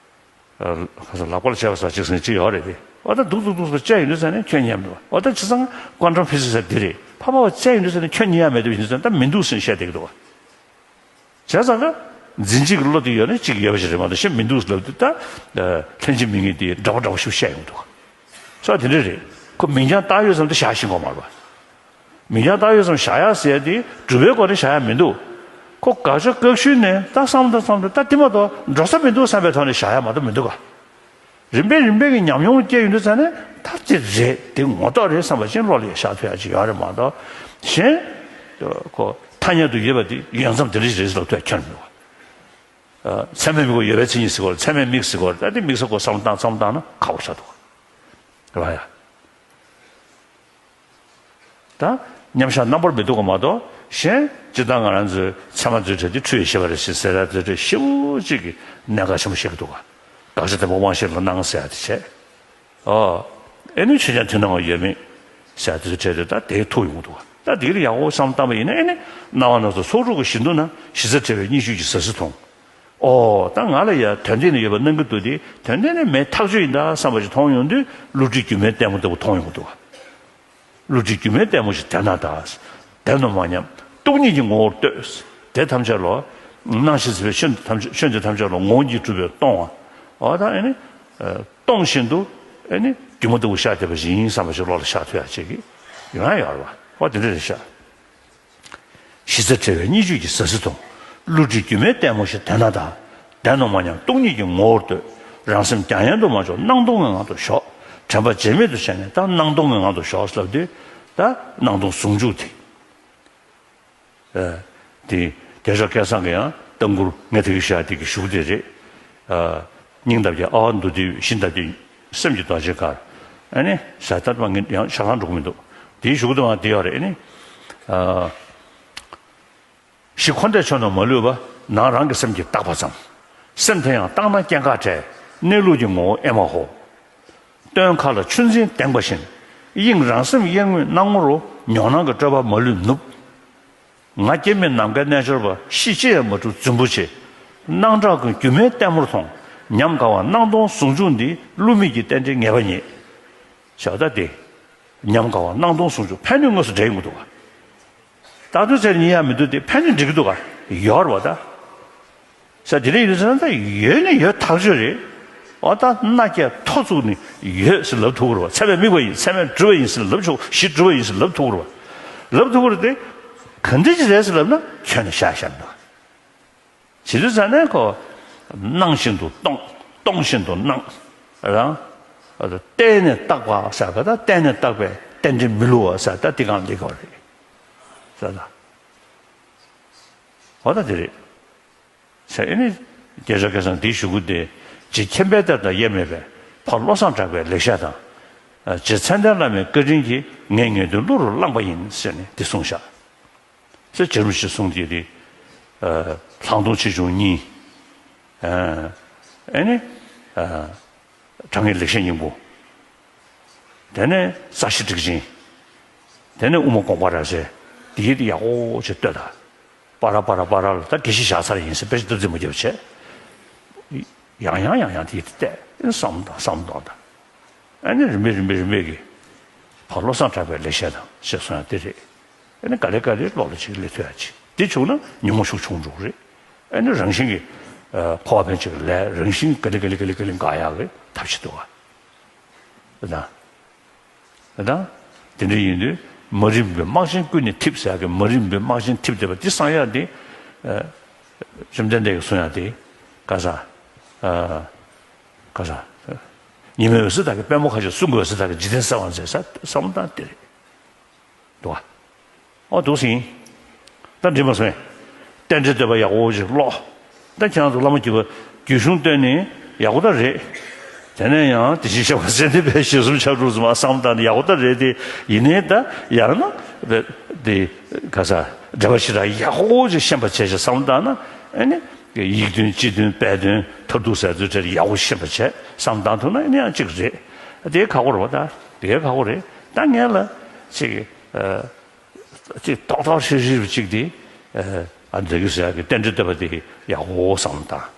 ཁ་ས་ལག་པ་ལ་བྱས་པ་ས་གཅིག་ཟེར་གཅིག་ཡོད་རེད་དེ། འོ་ད་འདུག་འདུག་འདུག་ཟེར་བཅད་ཡོང་དུས་ཟེར་ནས་ཁྱོད་ཉན་མི་འདུག་འོ་ད་བྱས་ཙང་ཀོན་ཊམ་ཕི་ཟིག་ཟེར་འདི་རེད། ཕ་ཕ་བ་བཅད་ཡོང་དུས་ཟེར་ནས་ཁྱོད་ཉན་ཡ་མེད་དུ་ཡིན་དུས་ཟེར་ན་ད་མི་འདུག་ཟེར་ནས་བཤད་བསྡད་ཀྱི་འདུག་བ། བྱས་ཙང་ཀ་འཛིན་བྱེད་ཀྱི་བློ་དེ་ཡོད་ན་གཅིག་ཡོད་པ་ཞིག་རེད་མ་གཏོགས་གཞན་མི་འདུག་ལབ་དུས་ད། ལྷན་ཅིག་དམིགས་ངེས་དེ་འདྲ་པོ་འདྲ་པོ་ཞིག་བཤད་ཡོང་འདུག་སོ་དེ་འདྲ་རེད། ཁོ་མིང་རྐྱང་བཏགས་ཡོད་ཙམ་དུ་བཞག་ཤེས་དགོས་མ་རེད་བ། མིང་རྐྱང་བཏགས་ཡོད་ཙམ་བཞག་ཡག་ཟེར་ཡ་དེ་སྒྲུབ་པའི་སྒོ་ནས་བཞག་ཡག་མི་འདུག་ཁོ་དགག་བྱ་བཀག་ཤུལ་ནས་ད་བསམ་ད་བསམ་ད་ད་དེ་མ་གཏོགས་འགྲོ་ས་མི་འདུག་བསམ་པའི་ཐོག་ནས་བཞག་ཡག་མ་གཏོགས་མི་འདུག་ག་རིམ་པས་རིམ་པས་ཀྱི་ཉམས་མྱོང་སྐྱེ་ཡོང་དུས་ཙང་ནས་ད་དེ་རེད། དེ་ངོ་ཐོག་རེད་བསམ་པ་ཅན་བློ་ལ་ཡང་བཞག་ཐུབ་ཡག་ཅིག་ཡོད་རེད་མ་གཏོགས། གཞན། ཁོ་ཐ་སྙད་དུ་ཡོད་པ་དེ་ཡོད་མཚམས་དེ་འདྲ་ཞིག་རེད་ཟེར་ལབ་ཐུབ་ཡག་ཁྱོན་མི་འདུག་ག་ཚད་མས་དམིགས་པ་ཡོད་པའི་མཚན་ཉིད་ཟེར་གོ་རེད། ཚད་མས་དམིགས་ཟེར་གོ་རེད། ད་དེ་དམིགས་ས་ཁོ་བསམ་བློ་བཏང་བསམ་བློ་བཏང་ན་ཁག་པོ་ཆགས་འདུག་ག་རེད་བ་ཡ། ད་མཉམ་བཞག་རྣམ་པར་མི་རྟོག་པ་མ་གཏོགས་གཞན་སྤྱིར་བཏང་ང་རང་ཚོའི་ཚད་མ་རྫུ་འཕྲུལ་དེ་འཁྲུལ་བའི་ཤེས་པ་རེད་ཟེར་ཟེར་ཡ་རྫུ་འཕྲུལ་ཞེ་པོ་ཅིག་གི་གནད་འགག་ཆེན་པོ་བཤད་ཀྱི་འདུག་ག་དགག་བྱ་བདེན་པ་དབང་ཤེས་ལ་སྣང་ཟེར་ཡ་དེ་བྱས། ཨོ། ཨེ་ནི་ཆོས་ཅན་མཐུན་སྣང་བ་ཡོད་མེད་ཟེར་ཡ་དེ་ཚོ་བྱས་ཏེ་ད་དེའི་ཐུག་ཡོང་གི་འདུག་ག་ད་དེ་ལ་ཡག་པོ་བསམ་བློ་བཏང་པ་ཡིན་ན་ཨེ་ནི་སྣང་བ་སྣ་ཚོགས་ཚོགས་དྲུག་གི་གཞི་མདོ་ན་གཞི་རྩ་བྲལ་བའི་གཉིས་བརྗོད་ཀྱི་ཟ་ཟི་མཐོང་། ཨོ། ད་ང་ལ་ཡ་དོན་སྟེང་ན་ཡོད་པ་སྣང་གི་འདུག་སྟེ་དོན་སྟེང་ན་མེད་ཐག་ཆོད་ཡིན་ད་བསམ་པ་ཞིག་མཐོང་ཡོང་དུས་བསླུ་བྲིད་སྒྱུ་མའི་ལྟད་མོ་ལྟ་བུ་མཐོང་ཡོང་གི་འདུག་ག་བསླུ་བྲིད་སྒྱུ་མའི་ལྟད་མོ་ཞིག་དེ་ན་གདའ། བདེན་ནོ་མ་སྙམ་སྟོང་ཉིད་ཀྱི་ངོ་བོར་ལྟོས། དེ་ཐམས་ཅད་ལོ། སྣང་ཞིང་སྲིད་པའི་ཆོས་འདི་ཐམས་ཅད་ཆོས་འདི་ཐམས་ཅད་ལོ་ངོ་བོ་ཉིད་གྲུབ་པས་སྟོང་བ། འོ་ད་ཨེ་ནི། སྟོང་བཞིན་དུ་ཨེ་ནི་སྒྱུ་མ་ལྟ་བུ་ཤར་བསྡད་པ་ཞིག་ཡིན་བསམ་པ་ཞིག་བློ་ལ་ཤར་ཐུབ་ཡག་ཅིག་གི་ཡོང་ཡག་ཡོད་རེད་བ། འོ་དེ་འདྲ་རེད་ཤག་གཞི་རྩ་བྲལ་བའི་གཉིས་བརྗོད་ཀྱི་ཟ་ཟི་མཐོང་། བསླུ་བྲིད་སྒྱུ་མའི་ལྟད་མོ་ཞིག་དེ་ན་གདའ། བདེན་ནོ་མ་སྙམ་སྟོང་ཉིད་ཀྱི་ངོ་བོར་ལྟོས། རང་སེམས་རྒྱ་ཡན་དུ་མ་འཇོག་སྣང་སྟོང་གི་ངང་དུ་ཞོག་དྲན་པ་བརྗེད་མེད་དུ་བྱས་ནས་ད་སྣང་སྟོང་གི་ངང་དུ་ཞོག་ལབ་དུས། ད་སྣང་སྟོང་ཟུང་འཇུག་དེ། ཨ། དེ་རྒྱལ་མཆོག་སྐལ་བཟང་གི་ཡང་ལྟ་མགུར་ངས་དེ་གི་ཤ་དེ་གི་གཞུག་དེ་རེད། ཨ། སྙིང་འདབ་ཀྱི་ཨ་བ་མདོ་སྡེའི་གཞི་འདབ་ཀྱི་སེམས་ཀྱི་རྡོ་རྗེ་གར། ཨ་ནི་ཟ་ཐར་པ་ངས་ཡང་ཤ་ཁང་འགྲོ་གི་མི་འདུག་དེའི་གཞུག་དུ་མ་དེ་ཡོད་རེད། ཨ་ནི། ཨ། གཞི་འཁོར་འདས་ཕྱོགས་རྣམས་མ་ལུས་པ། ནང་རང་གི་སེམས་ཀྱིས་བརྟགས་པ་ཙམ། སེམས་དེ་ཡང་བརྟགས་ན་སྐྱེ་འགག་བྲལ། གནས་ལུགས་ཀྱི་ངོ་བོ་ཨེ་མ་ཧོ། སྟོན་མཁའ་ལ་ཆུ་འཛིན་དེངས་པ་བཞིན། དབྱིངས་རང་སེམས་གཡས་ངོས་སྣང་ངོ་རུ། མྱོང་སྣང་གི་སྤྲོས་པ་མ་ལུས་ནུབ། ང་སྐྱེ་མེད་ནམ་མཁའི་རྣལ་འབྱོར་པ། གཤིས་ཅི་ཡང་མ་གྲུབ་རྫུན་པོ་ཆེ། སྣང་གྲགས་ཀུན་སྒྱུ་མའི་ལྟད་མོར་མཐོང་། ཉམས་དགའ་བ་སྣང་སྟོང་ཟུང་འཇུག་འདི། བསླུ་མེད་ཀྱི་རྟེན་འབྲེལ་ངེས་པ་རྙེད། བྱ་བ་ལྟ་སྟེ། ཉམས་དགའ་བ་སྣང་སྟོང་ཟུང་འཇུག་ཕན་གནོད་དངོས་སུ་འབྲེལ་ཡོང་གི་འདུག་ག་བརྟག་དོན་ཚེ་རིང་ཡང་མི་འདུག་སྟེ་ཕན་གནོད་འགྲིག་གི་འདུག་ག་ཡོད་རེད་བ་ད། ས་དེ་འདྲ་ཡིན་ཟེར་ན་ད་ཡོད་ནི་ཡོད་ཐག་ཆོད་རེད། འོ་ད་མནའ་སྐྱེལ་ཐོ་བཙུགས་ནས་ཡོད་ཟེར་ལབ་ཐུབ་ཀྱི་རེད་བ། ཚད་མས་དམིགས་པ་ཡིན། ཚད་མས་བྲིས་པ་ཡིན་ཟེར་ལབ་ཆོག་གཞི་བྲིས་པ་ཡིན་ཟེར་ལབ་ཐུབ་ཀྱི་རེད་བ། ལབ་ཐུབ་ཀྱི་རེད་དེ། ག་འདྲ་ཅིག་རེད་ཟེར་ལབ་ན་ཁྱོན་ནས་བཞག་བཞག་འདུག་བྱེད་དུས་ཙ་ནས་ཁོ། སྣང་བཞིན་དུ་སྟོང་། སྟོང་བཞིན་དུ་སྣང་། རང་། བརྟེན་ནས་བཏགས་པ་ཟེར་བ་ད་བརྟེན་ནས་བཏགས་པའི་རྟེན་འབྲེལ་མི་བསླུ་བ་ཟེར་ད་འདི་གང་འདི་གོ་རེད། ཟེར་ད། འོ་ད་འདི་རེད། ཟེར་ཨེ་ནི། རྒྱལ་སྲས་སྐལ་བཟང་འདིའི་གཞུག་གུ་དེ། རྗེ་མཁྱེན་པའི་གཏེར་དང་དབྱེར་མེད་པའི། ཕ་བློ་བཟང་གྲགས་པའི་ལེགས་བཤད་དང་། རྗེ་མཚན་ལྡན་བླ་མའི་བཀའ་དྲིན་གྱིས། ངས་ངེས་དོན་གླུ་རུ་བླངས་པ་ཡིན་ཟེར་ནས་འདི་གསུངས་བཞག་ཟེར་རྗེ་རིན་པོ་ཆེས་གསུངས་དེ་དེ། ལྷག་མཐོང་ཆེ་ཆུང་གཉིས། ཨེ་ནི། དྲང་ངེས་ལེགས་བཤད་སྙིང་པོ། དེ་ནས་རྩ་ཤེ་ཊཱིཀ་ཆེན། དེ་ནས་དབུ་མ་དགོངས་པ་རབ་གསལ། འདི་ཡིད་ཡག་པོ་ཅིག་ལྟོས་དང་། པ་ར་པ་ར་པ་ར་ལ་ད་དགེ་བཤེས་བཞག་ཚར་ཡིན་ཟེར་དཔེ་ཆ་སྟབས་རྩིས་མ་རྒྱབ་བྱས། ཡང་ཡང་ཡང་ཡང་དེ་ཡིད་དུ་གཏད། བསམ་དང་བསམ་དང་དང་། ཨ་ནི་རིམ་པས་རིམ་པས་རིམ་པས་ཀྱི། ཕ་བློ་བཟང་གྲགས་པའི་ལེགས་བཤད་དང་ཞེས་གསུངས་ཡང་དེ་རེད། ཨ་ནི་ག་ལེ་ག་ལེ་བློ་ལ་ཅིག་སླེབས་ཐུབ་ཡ་ཅིག་དེ་བྱུང་ན་ཉོན་མོངས་ཤུགས་ཆུང་འགྲོ་གི་རེད། ཨ་ནི་རང་བཞིན་གྱི། འཁོར་བ་ཕན་ཆད་ཀྱི་ལས་རང་བཞིན་ག་ལེ་ག་ལེ་ག་ལེ་ག་ལེ་འགག་ཡག་གི་ཐབས་ཤེས་འདུག་ག་ད། ད། དེ་འདྲ་ཡིན་དུས་མ་རིག་པའི་སྨག་ཆེན་ཀུན་ནས་འཐིབས་ཟེར་ཡག་གི་མ་རིག་པའི་སྨག་ཆེན་འཐིབས་བསྡད་པ་འདི་སངས་ཡག་འདི། བཅོམ་ལྡན་འདས་ཀྱིས་གསུངས་ཡག་འདི། ག་ས། ག་ས། ཉི་མའི་འོད་ཟེར་དག་གིས་པད་མོ་ཁ་ཕྱོགས། གསུང་གི་འོད་ཟེར་དག་གིས་འཇིག་རྟེན་གསལ་བར་མཛད་ཟེར་བསམ་བློ་བཏང་དེ་རེད། འདུག་ག་ཨོ་འདུག་སེ་ཡིན། ད་འགྲིག་མ་སོང་ངས། རྟེན་འབྲེལ་བསྟོད་པ་ཡག་པོ་ཞིག་ཀློག་ད་ཁྱེད་རང་ཚོ་བླ་མ་བརྒྱུད་པ་རྒྱུད་གཞུང་བསྟོད་ནི་ཡག་པོ་ད་རེད། དེ་ནས་ཡང་དེ་བཞིན་གཤེགས་པ་ཙནྡན་དཔལ་ཞལ་གསུམ་ཕྱག་དྲུག་ཙམ་བསམ་བཏང་ནས་ཡག་པོ་ད་རེད་དེ། ཡིན་ནའི་ད་ཡང་ན། དེ་ག་ས་འགྲེལ་པ་ཞེ་དྲག་ཡག་པོ་ཅིག་ཤེས་པ་བྱས་ཤིག་བསམ་བཏང་ན། ཨ་ནི་ཡིག་དོན་སྤྱི་དོན་དཔལ་དོན་མཐར་ཐུག་ཟེར་ཚུལ་ཁྲིད་ཡག་པོ་ཤེས་པ་བྱས་བསམ་བཏང་ཐུབ་ན་ཨ་ནི་ཡང་གཅིག་རེད། དེ་ཁག་པོ་རེད་པ། ད་དེ་ཁག་པོ་རེད། ད་ངས་ལ་ཅིག་ཅིག་ཏོག་ཏོག་ཧྲིལ་ཧྲིལ་བ་ཅིག་དེ། ཨ་འདྲ་གི་ཟེར་ཡག་གི་རྟེན་འབྲེལ་བསྟོད་པ་དེ་ཡག་པོ་བསམ་བློ་བཏང་།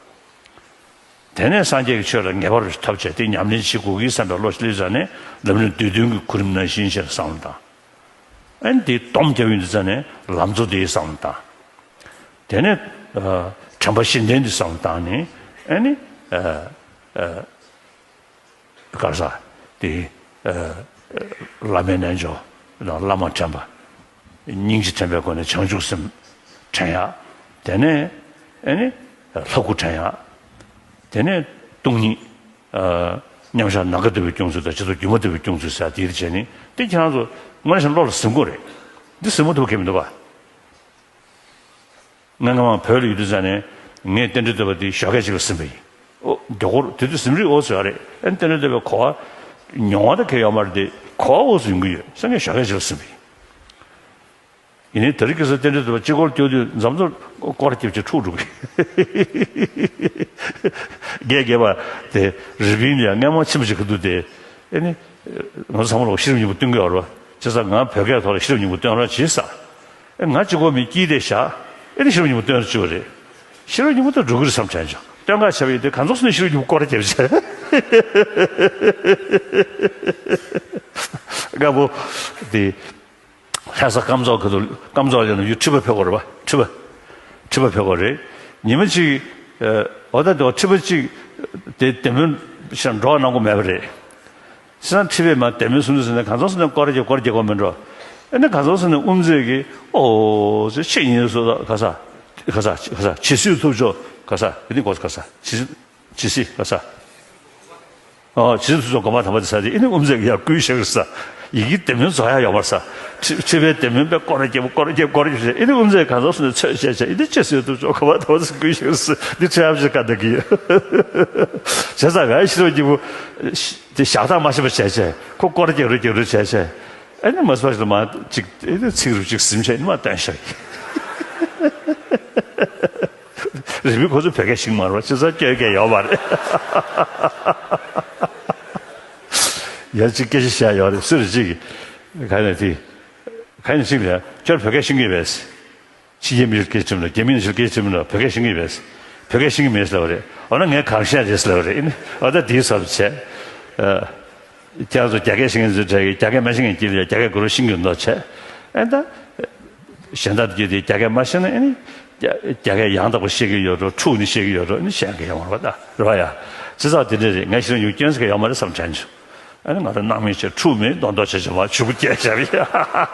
དེ་ནས་སངས་རྒྱས་ཀྱི་ཆོས་ལ་ངེས་པར་ཐོབ་བྱས་དེ་ཉམས་ལེན་བྱེད་དགོས་ཀྱི་བསམ་པའི་བློ་སླེབས་ཙ་ནས་ལམ་རིམ་བསྡུས་དོན་གྱི་གོ་རིམ་ནང་བཞིན་བྱས་བསམ་བློ་བཏང་། ཨ་ནི་དེ་སྡོམ་རྒྱབ་ཡོང་དུས་ཙ་ནས་ལམ་གཙོ་དེ་བསམ་བློ་བཏང་། དེ་ནས་དྲན་པ་བཞི་ལྡན་དེ་བསམ་བློ་བཏང་ནས་ཨ་ནི། ག་རེ་ཟ། དེ། བླ་མའི་རྣལ་འབྱོར་དང་བླ་མ་དྲན་པ། སྙིང་རྗེ་དྲན་པའི་སྒོ་ནས་བྱང་ཆུབ་སེམས་དྲན་ཡག་དེ་ནས་ཨེ་ནི། ལྷ་སྐུ་དྲན་ཡག་དེ་ནས་སྟོང་ཉིད། མཉམ་བཞག་ནམ་མཁའ་ལྟ་བུའི་སྐྱོང་ཚུལ་དང་རྗེས་ཐོབ་སྒྱུ་མ་ལྟ་བུའི་སྐྱོང་ཚུལ་ཟེར་དེ་ཡིད་བྱས་ནས་དེ་ཁྱེད་རང་ཚོ་དངོས་གནས་བྱས་ན་བློ་ལ་ཟིན་དགོས་རེད། འདི་ཟིན་མ་ཐུབ་མཁན་མི་འདུག་པ། ང་སྔ་མ་བོད་ལ་ཡོད་དུས་ཙ་ནས་ངས་རྟེན་འབྲེལ་བསྟོད་པ་དེ་ཞོགས་ཀས་ཅིག་ལ་ཟིན་པ་ཡིན། ཨོ་མགྱོགས་པོར་དེ་དུས་ཟིན་རིགས་ཨོ་ཟེར་བ་རེད། ཨ་ནི་རྟེན་འབྲེལ་བསྟོད་པའི་གོ་བ། མྱོང་བ་ད་གལ་ཡོད་མ་རེད་དེ་གོ་བ་ཨོ་ཟེར་ཡོང་གི་ཡོད་ས་ངས་ཞོགས་ཀས་ཅིག་ལ་ཟིན་པ་ཡིན། ཡིན་ནའི་དེ་རིང་ཁ་སང་རྟེན་འབྲེལ་བསྟོད་པ་སྤྱི་སྒོར་སྐྱོད་དུས་མཚམས་མཚམས་སྐོར་ར་རྒྱབ་ཅིག་འཁྲུག་འགྲོ་གི། རྒས་རྒས་པ་དེ་རི་པིན་ལ་ཡང་སྔས་མ་ཕྱིན་པ་ཅིག་ག་འདུག་དེ། ཨེ་ནི། ང་ཚོ་ཚང་མ་ལ་ཤེས་རབ་སྙིང་པོ་སྟོན་གི་ཡོད་རེད་བ། བྱས་ཙང་ང་བོད་སྐད་ཐོག་ལ་ཤེས་རབ་སྙིང་པོ་སྟོན་རོགས་བྱེད་ཟེར། ཨེ་ང་གཅིག་པོ་མི་སྐྱིད་དེ་བཞག་ཨེ་ནི་ཤེས་རབ་སྙིང་པོ་སྟོན་རོགས་བྱེད་པ་རེད། ཤེས་རབ་སྙིང་པོ་ད་འགྲོ་གི་རེད་བསམ་དྲན་བྱུང་། སྟོན་ག་བྱས་པ་ཡིན་དུས་གང་ཚོགས་སུ་ནས་ཤེས་རབ་སྙིང་པོ་སྐོར་ར་རྒྱབ་བྱས། སྔ་པོ། དེ། ལྷ་ས་སྐམ་ཚོགས་ཁ་ཐུག་སྐམ་ཚོགས་ལ་ཡོང་ན་ཡུལ་ཁྲི་པ་ཕེབས་དགོས་རེད་པ། ཁྲི་པ། ཁྲི་པ་ཕེབས་དགོས་རེད། ཉི་མ་གཅིག་ཨོ་ད་དེ་ཁྲི་པ་གཅིག་དེ་དེ་མོ་ཤར་འགྲོ་གནང་དགོས་མེད་པ་རེད། སེམས་ཁྲི་པས་མ་དེ་མོ་གསུང་དུས་ཟེར་ནས་གང་ཚོགས་སུ་ནས་སྐོར་རྒྱག་སྐོར་རྒྱག་དགོས་མི་འགྲོ། ཨེ་ནས་གང་ཚོགས་སུ་ནས་དབུ་མཛད་ཀྱིས་ཨོ་ཟེར་ཕྱི་ཉིན་སུ་ད་ག་ས། ག་ས་ག་ས་ཇི་སྲིད་ཐུབ་ཆོག་ག་ས་ཨེ་ནི་གོ་ག་ས་ཇི་སྲིད། ཇི་སྲིད་ག་ས། ཨོ་ཇི་སྲིད་ཐུབ་ཆོག་གོ་མ་དམ་པ་དེ་ས་དེ་ཨེ་ནི་དབུ་མཛད་ཀྱིས་ཡར་བསྐུལ་བཞག་ས། ཡི་གེ་དེ་མིན་རྫོགས་ཡ་ཡོད་མ་ས། ཁྲི་ཁྲི་པའི་དེ་མིན་པའི་སྐོར་རྒྱབ་སྐོར་རྒྱབ་སྐོར་རྒྱབ་ཟེར་ཨེ་ནི་དབུ་མཛད་གང་ཚོགས་སུ་ནས་ཚོད་བྱས་བྱས་ཨེ་ནི་ཇི་སྲིད་ཐུབ་ཆོག་གོ་མ་དམ་པ་དེ་བསྐུལ་བཞག་ས་འདི་ཁྲི་ཡབ་ཞིག་ག་འདི་གི་ཡོད། བྱས་ཙང་ང་ཤི་རོ་སྐྱིད་པོ། དེ་ཞག་དང་མ་ཤི་བ་བྱས་བྱས་ཁོ་སྐོར་རྒྱག་རུ་རྒྱག་རུ་བྱས་བྱས། ཨེ་ནི་མ་སོ་ཞིག་ལ་མ་ཅིག་ཨེ་ནི་ཚིག་རུ་ཅིག་ཟིན་བྱས་ཨེ་ནི་མ་བཏོན་ཤག་རི་པིན་ཁོ་ཚོ་བོད་སྐད་ཤེས་མ་རེད་བ། ཅི་ཙམ་སྐྱོན་སྐད་ཡོད་མ་རེད། ཡ་གཅིག་སྐད་ཆ་བཤད་ཡོད་རེད་སུ་རེད་ཅིག་ག་ནས་དེ། ག་ནས་ཅིག་ལ་ཁྱོད་བོད་སྐད་ཤེས་ཀྱི་མེད། ཕྱི་རྒྱལ་མི་རིགས་སྐད་ཆ་མི་འདྲ་རྒྱ་མི་རིགས་སྐད་ཆ་མི་འདྲ་བོད་སྐད་ཤེས་ཀྱི་མེད། བོད་སྐད་ཤེས་ཀྱི་མེད་ཟེར་བ་རེད། འོ་ན་ངས་གང་བཤད་རེད་ཟེར་བ་རེད། ཨེ་ནི་འོ་ད་དེའི་ཚབ་བྱས། ཁྱེད་ཚོ་རྒྱ་སྐད་ཤེས་མཁན་ཚོའི་གྲས་ཀྱིས་རྒྱ་སྐད་མ་ཤེས་མཁན་དཀྱིལ་ལ་རྒྱ་སྐད་གུ་རུ་ཤེས་ཀྱི་འདུག་བྱས། ཨེ་ད། གཞན་དག་གིས་དེ་རྒྱ་སྐད་མ་ཤེས་ན་ཨེ་ནི། རྒྱ་རྒྱ་སྐད་ཡང་དག་པ་བཤད་ཀྱི་ཡོད་འགྲོ། འཁྲུག་ནས་བཤད་ཀྱི་ཡོད་འགྲོ། ཨ་ནི་བཤད་མཁན་ཡོད་མ་རེད་པ། ད་རེད་པ་ཡ། བྱས་ཙང་དེ་འདྲ་རེད། ངས་ཤེས་ཡོན་སྐྱོན་ཟེར་མཁན་ཡོད་མ་རེད་བསམ་དྲན་བྱུང་། ཨ་ནི་ང་རང་སྣང་མེད་བྱས། འཁྲུག་མེད་མདོག་མདོག་བྱས་བྱས་མར་ཕྱུ་པ་བསྐྱལ་བཞག་པ་ཡ།